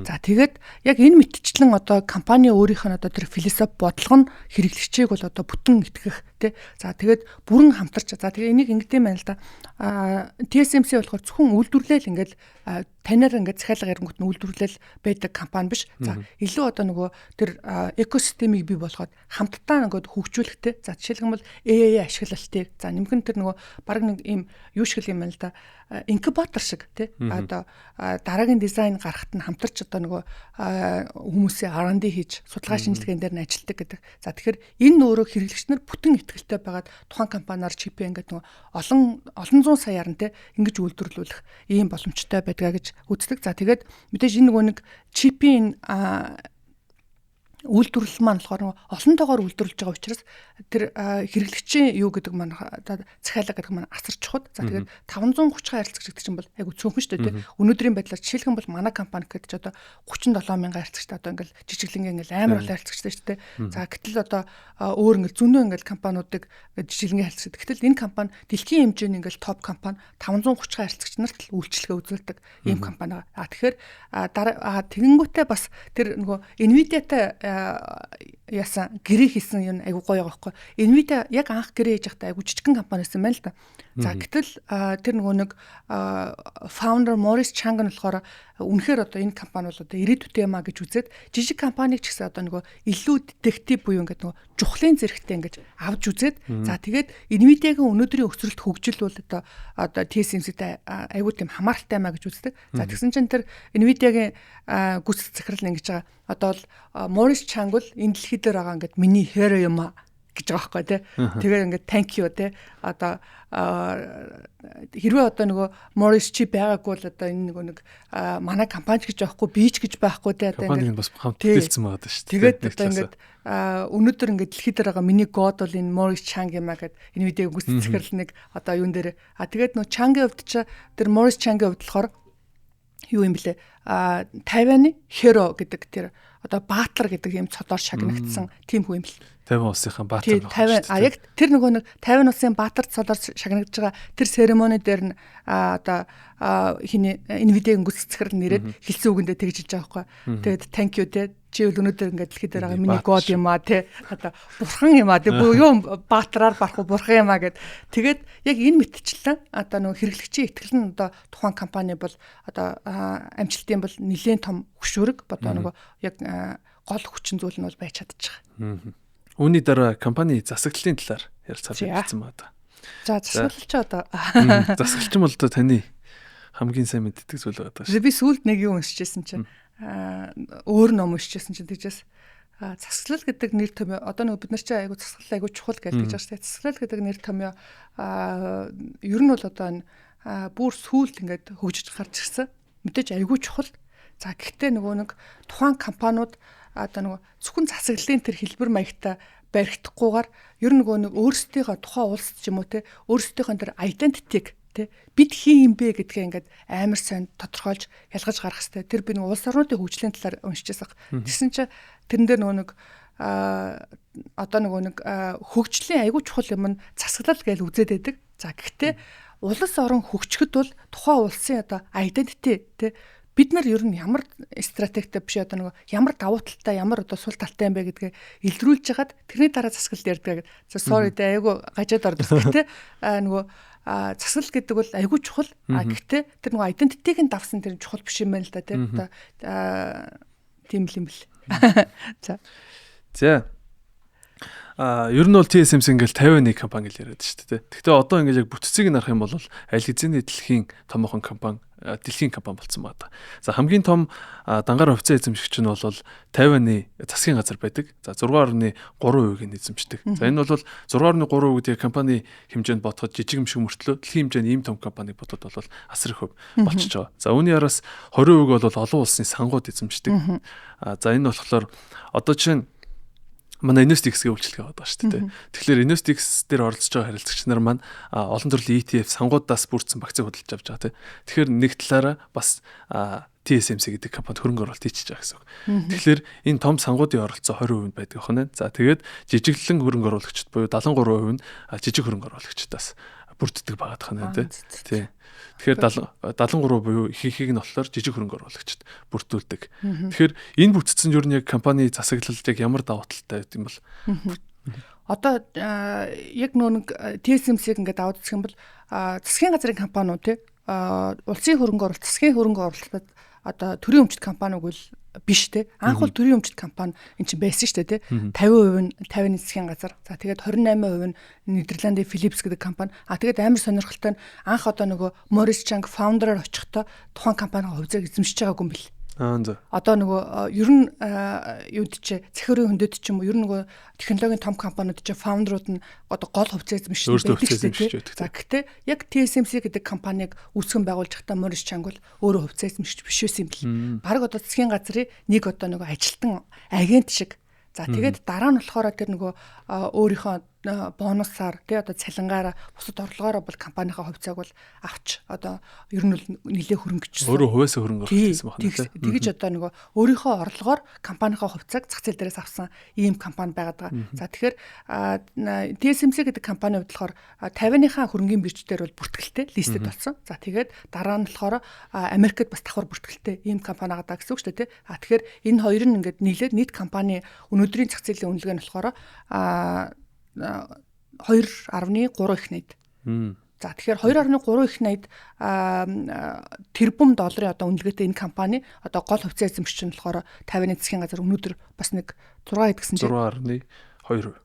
За тэгээд яг энэ мэтчлэн одоо компани өөрийнх нь одоо тэр философи бодлого нь хэрэглэгчийг бол одоо бүтэн итгэх тий. За тэгээд бүрэн хамтарч за тэгээ энийг ингэдэм байна л да. TSMC болохоор зөвхөн үйлдвэрлээл ингээл танаар ингээд захиалга ирэнгүүт нь үйлдвэрлэл байдаг компани биш. За илүү одоо нөгөө тэр экосистемийг бий болгоод хамтдаа нөгөө хөгжүүлэхтэй. За жишээлбэл AI ашиглалтыг за нэмэх нь тэр нөгөө баг нэг ийм юу шиг юм байна л да. Инкубатор шиг тий. Одоо дараагийн дизайн гарахт нь хамтарч одоо нөгөө хүмүүсийн R&D хийж судалгаа шинжилгээнд дээр нь ажилладаг гэдэг. За тэгэхээр энэ өөрөө хэрэглэгч нар бүтэн итгэлтэй байгаад тухайн компаниар чипээ ингээд нөгөө олон олон зуун саяар нь тий ингэж үйлдвэрлүүлэх ийм боломжтой байдгаа гэж үздэг. За тэгээд мэдээж энэ нөгөө нэг чипийн үйлдвэрлэл маань болохоор олон тоогоор үйлдвэрлэж байгаа учраас тэр хэрэглэгчийн юу гэдэг маань захиалга гэдэг маань асар чухал. За тэгээд 530 харилцагч гэдэг чинь бол айгу цөөхөн шүү дээ тий. Өнөөдрийн байдлаар жишээлх юм бол манай компани гэдэг чи одоо 37 мянган харилцагчтай одоо ингээл жижиглэнгээ ингээл амар олон харилцагчтай шүү дээ. За гэтэл одоо өөр ингээл зөндөө ингээл компаниудыг жижиглэнгээ харилцагч. Гэтэл энэ компани дэлхийн хэмжээний ингээл топ компани 530 харилцагч нарт л үйлчилгээ үзүүлдэг ийм компани байгаа. А тэгэхээр тэгэнгүүтээ бас тэр нөгөө Nvidia-тай яасан гэрээ хийсэн юм айгу гоё байгаа байхгүй. Nvidia яг анх гэрээ хийж байхдаа айгу жижигхэн компани байсан байна л да. За гэтэл тэр нөгөө нэг founder Morris Chang нь болохоор үнэхээр одоо энэ компани бол одоо ирээдүйтэй юм а гэж үзээд жижиг компанийг ч гэсэн одоо нөгөө илүү детектив буюу ингээд нөгөө жухлын зэрэгтэй ингээд авч үзээд за тэгээд Nvidia-гийн өнөөдрийн өсрөлт хөгжил бол одоо TSMC-тэй айгу тийм хамааралтай юм а гэж үздэг. За тэгсэн чинь тэр Nvidia-гийн гүйцэтгэх захирал ингэж байгаа. Одоо л Morris Chang бол энэ дэлхий дээр байгаа ингээд миний hero юм а гэж байгаа байхгүй тий. Тэгээд ингээд thank you тий. Одоо хэрвээ одоо нөгөө Morris чи байгаагүй бол одоо энэ нөгөө нэг манай компани гэж байхгүй би ч гэж байхгүй тий. Одоо ингээд бас хамт бүтээлцсэн байгаа даа шүү дээ. Тэгээд одоо ингээд өнөөдөр ингээд дэлхий дээр байгаа миний god бол энэ Morris Chang юм а гэд энэ видеог гүйцэтгэх захирал нэг одоо юун дээр тэгээд нөгөө Chang-ийн хувьд чи тэр Morris Chang-ийн хувьд болохоор юу юм бэлээ? Тайваны hero гэдэг тэр одоо баатар гэдэг юм цодоор шагнагдсан тийм хүн юм бэл. Тайван улсынхаа баатар байна. Тайван яг тэр нөгөө нэг Тайван улсын баатар цодоор шагнагдж байгаа тэр церемони дээр нь одоо хиний Nvidia-гийн гүйцэтгэх захирал нэрээд хэлсэн үгэндээ тэгж хэлж байгаа байхгүй. Тэгээд thank you те чи бол өнөөдөр ингээд дэлхий дээр байгаа миний god юм а те одоо бурхан юм а те юу баатраар барах уу бурхан юм а гэд тэгээд яг энэ мэтчлэн одоо нөгөө хэрэглэгчийн итгэл нь одоо тухайн компани бол одоо амжилтын бол нэлээд том хөшүүрэг одоо нөгөө яг гол хүчин зүйл нь бол байж чадчих. Үүний дараа компани засаглалын талаар ярилцах хэлсэн байна да. За засаглал чи одоо засаглал ч юм бол одоо таны хамгийн сайн мэддэг зүйл байгаа даа. Би сүүлд нэг юм уншижсэн чинь өөр ном уншижсэн чинь тэгжээс засаглал гэдэг нэр томьёо одоо нөгөө бид нар чинь айгу засаглал айгу чухал гэж байгаа шүү дээ. Засаглал гэдэг нэр томьёо ер нь бол одоо энэ бүр сүүлд ингээд хөгжиж гарч ирсэн. Мэдээж айгу чухал. За гэхдээ нөгөө нэг тухайн компаниуд одоо нөгөө зөвхөн засаглалын тэр хэлбэр маягтай баригдахгүйгээр ер нь нөгөө нэг өөрсдийнхөө тухайн улс ч юм уу те өөрсдийнхөө тэр identity-г Тэ бид хин юм бэ гэдгээ ингээд амар сайн тодорхойлж ялгаж гаргах хэрэгтэй. Тэр би нэг улс орнуудын хөгжлийн талаар уншижсэн. Тэгсэн чинь тэрэн дээр нөгөө нэг одоо нөгөө нэг хөгжлийн айгүй чухал юм нь засаглал гэж үзээд байдаг. За гэхдээ улс орон хөгжихэд бол тухайн улсын одоо identity тэ бид нар ер нь ямар стратегтэй биш одоо нөгөө ямар давуу талтай ямар одоо сул талтай юм бэ гэдгээ илрүүлж хагаад тэрний дараа засаглал ярьдаг гэдэг. За sorry тэ айгүй гажаад ордог. Гэхдээ нөгөө засаглал гэдэг бол айгүй чухал. А гэхдээ тэр нөгөө identity-г нь давсан тэр чухал биш юм байна л да тий. Одоо тийм л юм бэл. За. За. Ер нь бол TSMC ингээл 51 компани гэж яриад шүү дээ. Гэхдээ одоо ингээд яг бүтцийг нь харах юм бол аль хэзээний дэлхийн томоохон компани, дэлхийн компани болсон байна. За, хамгийн том дангаар хувьцаа эзэмшигч нь бол Тайваны засгийн газар байдаг. За, 6.3% нь эзэмшдэг. За, энэ бол 6.3% гэдэг компани хэмжээнд бодоход жижиг юм шиг мөртлөө дэлхийн хэмжээний ийм том компаниг бодоход бол асар их хөв болчихж байгаа. За, үүний араас 20% бол олон улсын сангууд эзэмшдэг. За, энэ болохоор одоо чинь манай InvestX-ийн үйлчилгээ байгаа шүү дээ. Тэгэхээр InvestX дээр оролцож байгаа харилцагч нар маань олон төрлийн ETF сангуудаас бүрдсэн багцыг худалдаж авч байгаа тийм. Тэгэхээр нэг талаараа бас TSMC гэдэг компанид хөрөнгө оруулалт хийчихэж байгаа гэсэн үг. Тэгэхээр энэ том сангуудын оролцоо 20% байдаг байна. За, тэгээд жижиглэн хөрөнгө оруулагчид буюу 73% нь жижиг хөрөнгө оруулагчдаас бүрддэг байгаа тань тийм. Тий. Тэгэхээр 73 буюу ихэнхийг нь болохоор жижиг хөрөнгө оруулагчид бүрдүүлдэг. Тэгэхээр энэ бүтцэн юу нь яг компани засаглал яг ямар давуу талтай байд юм бол? Одоо яг нөө нэг TSMC-г ингээд аваад үзэх юм бол засгийн газрын компаниуд тий, улсын хөрөнгө оруулалт, засгийн хөрөнгө оруулалтад одоо төрийн өмчт компани үгүй биш те. Анх бол төрийн өмчт компани эн чинь байсан шүү дээ те. 50% нь 50 засгийн газар. За, тэгээд 28% нь Нидерландын Philips гэдэг компани. А тэгээд амар сонирхолтой нь анх одоо нөгөө Morris Chang founder-аар очихдоо тухайн компанийн хувьцааг эзэмшиж байгаагүй юм бэл. Аа, за. Одоо нөгөө ер нь юуд чи цахирын хөндөд ч юм уу, ер нь нөгөө технологийн том компаниуд чи founder-ууд нь одоо гол хувьцаа эзэмшиж байдаг шүү дээ. За, гэхдээ яг TSMC гэдэг компанийг үүсгэн байгуулж байхдаа Morris Chang бол өөрөө хувьцаа эзэмшиж биш байсан юм бэл. Бараг одоо засгийн газрын нэг одоо нөгөө ажилтан агент шиг. За, тэгээд дараа нь болохоор тэр нөгөө өөрийнхөө бонусаар тий, одоо цалингаараа, бусад орлогоороо бол компанийнхаа хувьцааг бол авч одоо ер нь бол нэлээ хөрөнгөчсөн. Өөрөө хувьсаа хөрөнгө оруулалт хийсэн байна тий. Тэгэж одоо нөгөө өөрийнхөө орлогоор компанийнхаа хувьцааг зах зээл дээрээс авсан ийм компани байгаад байгаа. За, тэгэхээр TSMC гэдэг компани хувьд болохоор 50-ныхаа хөрөнгийн бирж дээр бол бүртгэлтэй listed болсон. За, тэгээд дараа нь болохоор Америкт бас давхар бүртгэлтэй ийм компани байгаа гэсэн үг шүү дээ тий. А тэгэхээр энэ хоёр нь ингээд нийлээд нийт компани өнөөдрийн зах зээлийн үнэлгээ нь болохоор 2.3 их найд. За, тэгэхээр 2.3 их найд тэрбум долларын одоо үнэлгээтэй энэ компани одоо гол хувьцаа эзэмшигч нь болохоор 50-ны засгийн газар өнөөдөр бас нэг 6 хэд гэсэн чинь 6.2.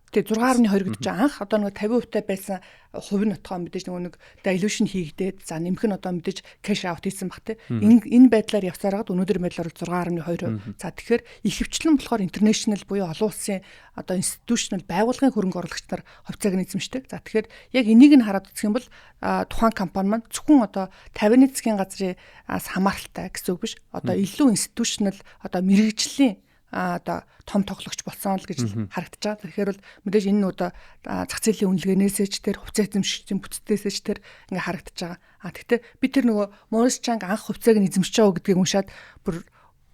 Тий, 6.2 гэдэг чинь анх одоо нэг 50% та байсан хувь нь отгоо мэдээж нөгөө нэг dilution хийгдээд, за, нэмэх нь одоо мэдээж cash out хийсэн бах те. Энэ байдлаар явсаар хагаад өнөөдөр байдлаар 6.2%. За, тэгэхээр ихэвчлэн болохоор international буюу олон улсын одоо institutional байгууллагын хөрөнгө оруулагч нар хувьцааг нь эзэмшдэг. За, тэгэхээр яг энийг нь хараад үзэх юм бол тухайн компани маань зөвхөн одоо 50-ны засгийн газрын хамааралтай гэсэн үг биш. Одоо илүү institutional, одоо мэрэгжлийн одоо том тоглогч болсон л гэж харагдаж байгаа. Тэгэхээр бол мэдээж энэ нь одоо зах зээлийн үнэлгээнээсээ ч тэр хувьцаа эзэмшигчдийн бүтцээсээ ч тэр ингээ харагдаж байгаа. А тэгтээ би тэр нөгөө Morris Chang анх хувьцааг нь эзэмшиж байгаа гэдгийг уншаад бүр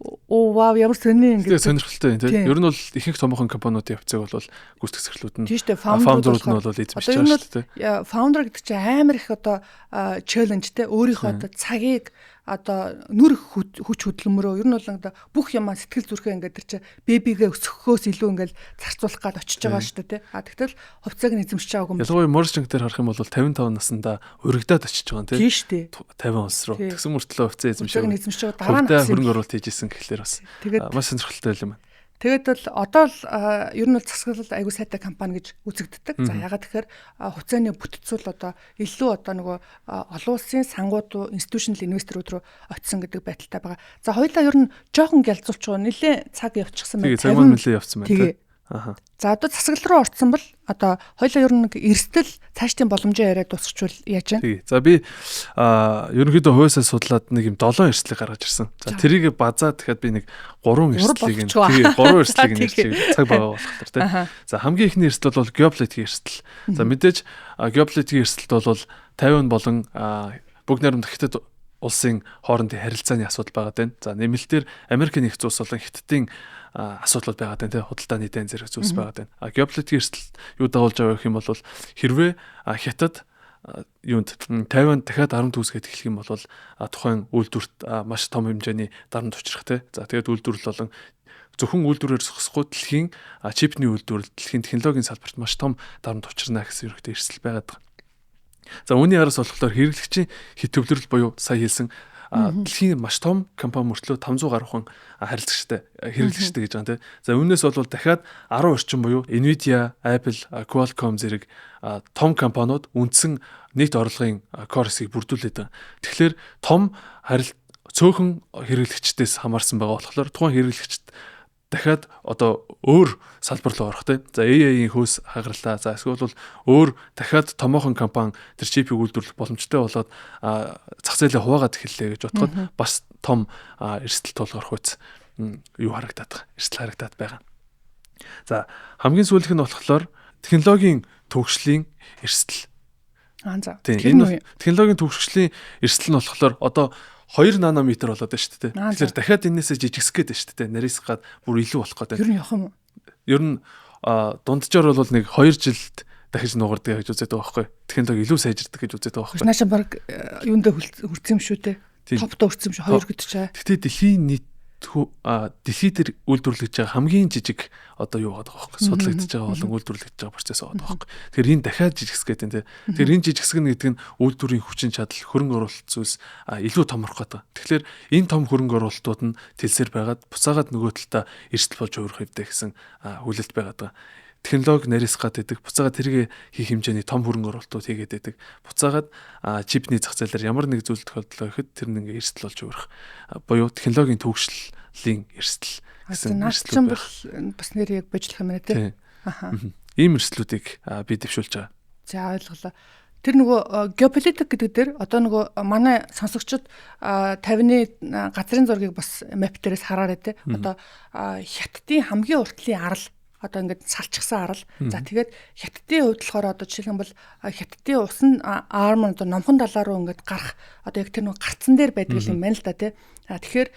оо вау, ямар сони ингэ сонирхолтой юм тийм. Ер нь бол ихэнх томоохон компаниудын хувьцааг бол гүйцэтгэх захирлууд нь тийм шүү дээ, founder-ууд нь бол эзэмшиж байгаа шүү дээ. Founder гэдэг чинь амар их одоо challenge те, өөрийнхөө одоо цагийг, одоо нүр хүч хөдөлмөрөө, ер нь бол одоо бүх юмаа, сэтгэл зүрхээ ингээд тэр чинь baby-гээ өсгөхөөс илүү ингээд зарцуулах гад очиж байгаа шүү дээ тий. А тэгтэл хувьцааг нь эзэмшиж байгаагүй юм. Ялангуяа Morris Chang дээр харах юм бол 55 наснда урагдаад очиж байгаа юм тий. Тийм шүү дээ. 50 улс руу. Тэгсэн мөртлөө хувьцаа эзэмшиж эзэмшиж байгаа, дараа нь хөрөнгө оруулалт хийж исэн гэхлээр бас маш сонирхолтой юм байна. Тэгээд бол одоо л ер нь бол засаглал айгуу сайтай компани гэж үзэгддэг. За, ягаад тэгэхээр хувьцааны бүтцүүл одоо илүү одоо нөгөө олон улсын сангууд, institutional investor-ууд руу очисон гэдэг байдалтай байгаа. За, хоёлаа ер нь жоохон гялзуулчих, нэлээ цаг явчихсан байна. Тэгээ, цаг маань нэлээ явцсан байна тий. Аха. За, одоо засаглал руу орцсон бол одоо хоёлаа ер нь нэг эрсдэл, цаашдын боломжоо яриад дуусчихвал яаж вэ? Тий. За, би ерөнхийдөө хойсоо судлаад нэг юм 7 эрсдлийг гаргаж ирсэн. За, тэрийг базаа тэгэхэд би нэг 3 эрсдлийг нь, тий, 3 эрсдлийг нь ярьчих, цаг байгаа болохоор тий. За, хамгийн ихний эрсдэл бол геополитикийн эрсдэл. За, мэдээж геополитикийн эрсдэлд бол Тайван болон бүгд найрамдах Хятад улсын хоорондын харилцааны асуудал байгаа даа. За нэмэлтээр Америкийн нэгдсэн улс болон Хятадын асуудлууд байгаа даа, тий, худалдааны дайн зэрэг зүйлс байгаа даа. А геополитикийн эрсдэл юу дагуулж байгаа гэх юм бол хэрвээ Хятад юунд Тайван дахиад дарамт үүсгээд эхлэх юм бол тухайн үйлдвэрт маш том хэмжээний дарамт учрах, тий. За тэгээд үйлдвэрлэл болон зөвхөн үйлдвэрээр зогсохгүй дэлхийн чипний үйлдвэрлэл, дэлхийн технологийн салбарт маш том дарамт учирна гэсэн ерөнхийдөө эрсдэл байгаад байгаа. За үүний араас болохоор хэрэглэгчийн хэт төвлөрөл буюу сая хэлсэн дэлхийн маш том компани мөртлөө 500 гаруй хүн харилцагчтай, хэрэглэгчтэй гэж байгаа юм тий. За үүнээс бол дахиад 10 орчим буюу Nvidia, Apple, Qualcomm зэрэг том компаниуд үндсэн нийт орлогын core хэсгийг бүрдүүлээд байгаа. Тэгэхээр том харил цөөхөн хэрэглэгчдээс хамаарсан байгаа болохоор тухайн хэрэглэгчд дахиад одоо өөр салбар руу орох, те. За AI-ийн хөөс хагарлаа. За эсвэл бол өөр дахиад томоохон компани тэр чипийг үйлдвэрлэх боломжтой болоод зах зээлээ хуваагаад эхэллээ гэж бодоход бас том эрсдэл тулгарх үз юу харагдаад байгаа. Эрсдэл харагдаад байгаа. За хамгийн сүүлийнх нь болохоор технологийн түгшлийн эрсдэл. Аа за. Тийм, энэ технологийн түгшлийн эрсдэл нь болохоор одоо 2 нанометр болоод байна шүү дээ. Тэгэхээр дахиад энээсээ жижигсэх гээд байна шүү дээ. Нарийсах гад бүр илүү болох гээд байна. Ер нь явах юм уу? Ер нь дунджаар бол нэг 2 жилд дахиж нугардаг гэж үзээд байгаа байхгүй. Технологи илүү сайжирдаг гэж үзээд байгаа байхгүй. Наашаа баг юундаа хүрсэн юм шүү дээ. Топдоо хүрсэн юм шүү 2 гэдэг чаа. Гэтэ дэлхийн нийт дэлхий дээр үйлдвэрлэж байгаа хамгийн жижиг одоо юу байгаа байхгүй, судлагдж байгаа болон үйлдвэрлэгдэж байгаа процесс байгаа байхгүй. Тэгэхээр энэ дахиад жижигсэх гэдэг тийм. Тэгэхээр энэ жижигсэх нь гэдэг нь үйлдвэрийн хүчин чадал, хөрөнгө оруулалт зүйлс илүү томрох гэдэг. Тэгэхээр энэ том хөрөнгө оруулалтууд нь тэлсээр байгаад буцаагаад нөгөө талдаа эрсдэл болж хувирах хэвдэ гэсэн хүлээлт байгаад байгаа. Технологи нарийсах гад байдаг. Буцаагаад тэргээ хийх хэмжээний том хөрөнгө оруулалтууд хийгээд байдаг. Буцаагаад чипний зах зээлээр ямар нэг зүйл тохиолдлоо гэхэд тэр нэг ингээ эрсдэл болж хувирах. Буюу технологийн түгшлийн эрсдэл гэсэн эрсдэл бол бас нэр яг божлох юм байна тий. Аха. Ийм эрсдлүүдийг би дэвшүүлж байгаа. За ойлголоо. Тэр нөгөө геополитик гэдэг дээр одоо нөгөө манай сонсогчид 50-ны газрын зургийг бас map дээрээс хараарай те. Одоо Хятадын хамгийн уртлын арал одоо ингээд салчихсан арал. За тэгээд Хятадын хувьд болохоор одоо жишээлх юм бол Хятадын усан арм одоо номхон далаа руу ингээд гарах одоо яг тэр нэг гарцсан дээр байдаг юм байна л да тий. А тэгэхээр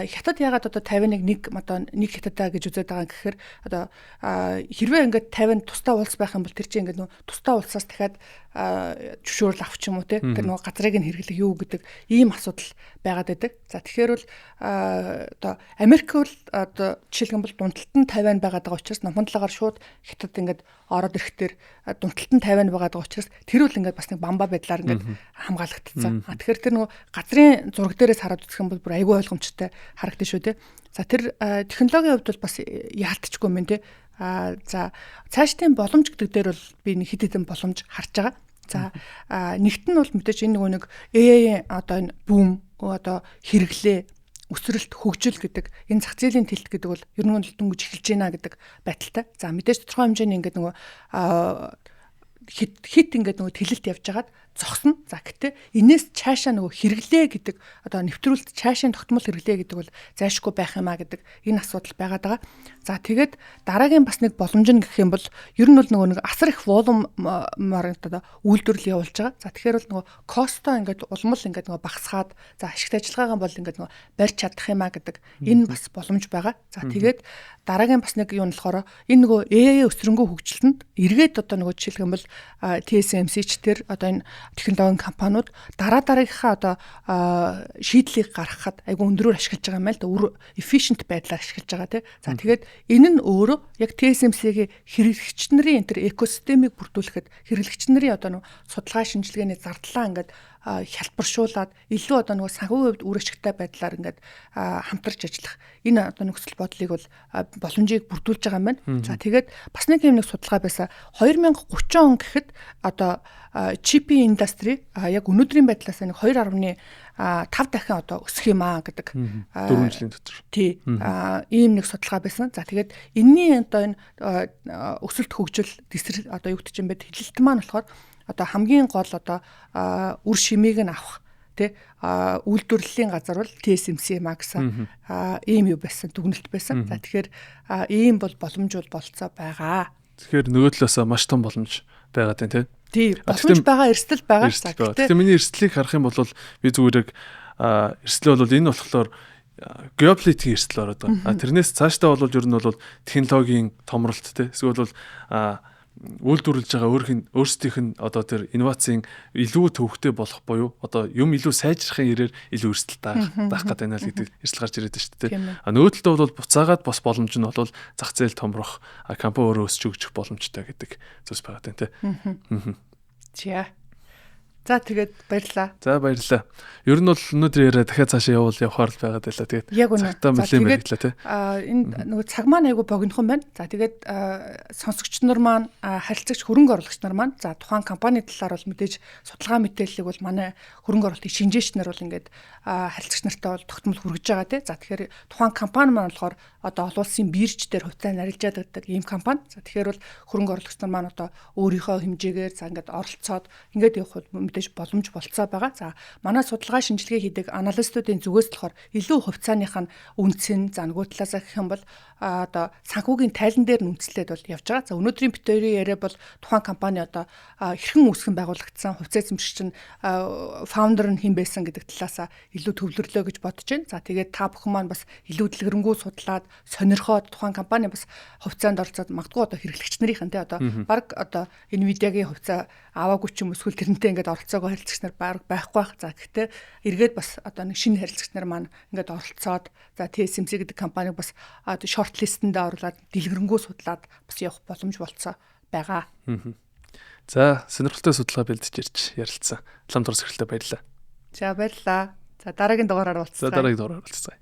Хятад ягаад одоо 51 нэг одоо нэг Хятадаа гэж үзээд байгаа гэхээр одоо хэрвээ ингээд 50 тусдаа улс байх юм бол тэр чинь ингээд нөө тусдаа улсаас дахиад зөвшөөрөл авах ч юм уу те, тэр нөгөө газрыг нь хэрэглэх юу гэдэг ийм асуудал байгаад байдаг. За тэгэхээр бол одоо Америк бол одоо жишээлх юм бол дунталт нь 50 байгаад байгаа учраас номхон талаагаар шууд Хятад ингээд ороод ирэхдээ дунталт нь 50 байгаад байгаа учраас тэр бол ингээд бас нэг бамба байдлаар ингээд хамгаалагдсан. А тэгэхээр тэр нөгөө газрын зураг дээрээс хараад үзэх юм бол бүр айгүй ойлгомжтой харагдана шүү те. За тэр технологийн хувьд бол бас яалтчгүй юм те. А за цаашдын боломж гэдэг дээр бол би нэг хэд хэдэн боломж харж байгаа. За нэгт нь бол мэдээж энэ нөгөө нэг AI одоо энэ бүүм одоо хэрэглээ, өсрөлт, хөгжил гэдэг энэ зах зээлийн тэлт гэдэг бол ер нь бол дөнгөж эхэлж байна гэдэг байдалтай. За мэдээж тодорхой хэмжээний ингээд нөгөө хит хит ингээд нөгөө тэлэлт явж хагаад зогсно. За гэтээ энээс цаашаа нөгөө хэрэглээ гэдэг одоо нэвтрүүлэлт цаашийн тогтмол хэрэглээ гэдэг бол зайшгүй байх юм а гэдэг энэ асуудал байгаад байгаа. За тэгээд дараагийн бас нэг боломж нь гэх юм бол ер нь бол нөгөө нэг асар их волюмаар одоо үйлдвэрлэл явуулж байгаа. За тэгэхээр бол нөгөө косто ингээд улмал ингээд нөгөө багасгаад, за ашигт ажиллагаагаа бол ингээд нөгөө барьж чадах юм а гэдэг энэ бас боломж байгаа. За тэгээд дараагийн бас нэг юу нь болохоор энэ нөгөө AI өсрөнгөө хөгжилтэнд эргээд одоо нөгөө жишээлх юм бол TSMC ч тэр одоо энэ технологийн компаниуд дараа дараагийнхаа одоо шийдлийг гаргахад айгүй өндөрөөр ашиглаж байгаа юм байна л да. Үр efficient байдлаар ашиглаж байгаа тий. За тэгээд энэ нь өөрөө яг TSMC-ийн хэрэглэгч нарын энэ төр экосистемийг бүрдүүлэхэд хэрэглэгч нарын одоо нэг судалгаа шинжилгээний зардлаа ингээд хялбаршуулад илүү одоо нөгөө санхүүгийн хувьд үр ашигтай байдлаар ингээд хамтарч ажиллах энэ одоо нөхцөл бодлыг бол боломжийг бүрдүүлж байгаа юм байна. За тэгээд бас нэг юм нэг судалгаа байсан. 2030 он гэхэд одоо чипийн индастри яг өнөөдрийн байдлаас нэг 2.5 дахин одоо өсөх юм аа гэдэг 4 жилийн дотор. Тий. Ийм нэг судалгаа байсан. За тэгээд энэний одоо энэ өсөлт хөгжил тесрэл одоо юу гэдэг юм бэ? Хилэлт маань болохоор одоо хамгийн гол одоо үр шимийг нь авах тий үйлдвэрлэлийн газар бол TSMC юм а гэсэн ийм юу байсан, дүгнэлт байсан. За тэгэхээр ийм бол боломж бол болцоо байгаа. Тэгэхээр нөгөө талаасаа маш том боломж байгаа тийм тий. Тий, боломж байгаа, эрсдэл байгаа. За гэхдээ миний эрсдлийг харах юм бол би зүгээр яг эрсдэл бол энэ болохоор геополитикийн эрсдэл ороод байгаа. Тэрнээс цаашдаа бол ер нь бол технологийн томролт те эсвэл бол үйлдвэрлэж байгаа өөрх нь өөрсдийнх нь одоо тэр инновацийн илүү төвөгтэй болох буюу одоо юм илүү сайжрахын ирээр илүү эрсдэл даах гэдэг байна л гэдэг эрсдэл гарч ирээд байна шүү дээ. А нөгөө талд бол буцаагаад бас боломж нь бол зах зээл томрох, компани өөрөө өсч өгчих боломжтой гэдэг зүйлс байгаа тань тий. За. За тэгээд баярлалаа. За баярлалаа. Ер нь бол өнөөдөр яриа дахиад цаашаа явуул явахаар л байгаад байлаа. Тэгээд яг үнэ. За тэгээд тий. Энэ нөгөө цаг маань айгүй богинохон байна. За тэгээд сонсогч нар маань, харилцагч хөрөнгө оруулагч нар маань за тухайн компани талаар бол мэдээж судалгаа мэдээллийг бол манай хөрөнгө оруулалтын шинжээч нар бол ингээд харилцагч нартай бол тогтмол хүргэж байгаа тий. За тэгэхээр тухайн компани маань болохоор одоо олон улсын бирж дээр хувьцаа нарилжаад байдаг ийм компани. За тэгэхээр бол хөрөнгө оруулагч нар маань одоо өөрийнхөө хэмжээгээр за ингээд оролцоод ингээд явах мэдээж боломж болцоо байгаа. За манай судалгаа шинжилгээ хийдэг аналистуудын зүгээс болохоор илүү хувьцааных нь үнц нь за нөгөө талаасаа гэх юм бол одоо санхүүгийн тайлан дээр нь үндэслээд бол явж байгаа. За өнөөдрийн бит хоёрын яриа бол тухайн компани одоо хэрхэн үүсгэн байгуулагдсан, хувьцаа эзэмшигч нь фаундер нь хэн байсан гэдэг талаасаа илүү төвлөрлөө гэж бодож байна. За тэгээд та бүхэн маань бас илүү дэлгэрэнгүй судлаад сонирхоод тухайн компани бас хувьцаанд оролцоод магадгүй одоо хэрэглэгч нарын тий одоо баг одоо Nvidia-гийн хувьцаа аваагүй ч юм эсвэл тэрнтэй ингээд оролцоогүй харилцагч нар баг байхгүй байх. За гэхдээ эргээд бас одоо нэг шинэ харилцагч нар маань ингээд оролцоод за TSMC гэдэг компаниг бас шорт листэндээ оруулаад дэлгэрэнгүй судлаад бас явах боломж болцоо байгаа. За сонирхолтой судалгаа бэлдэж ирж ярилцсан. Лам дурсагчлаа баярлалаа. За баярлалаа. За дараагийн дугаараар уулзцгаая. За дараагийн дугаараар уулзцгаая.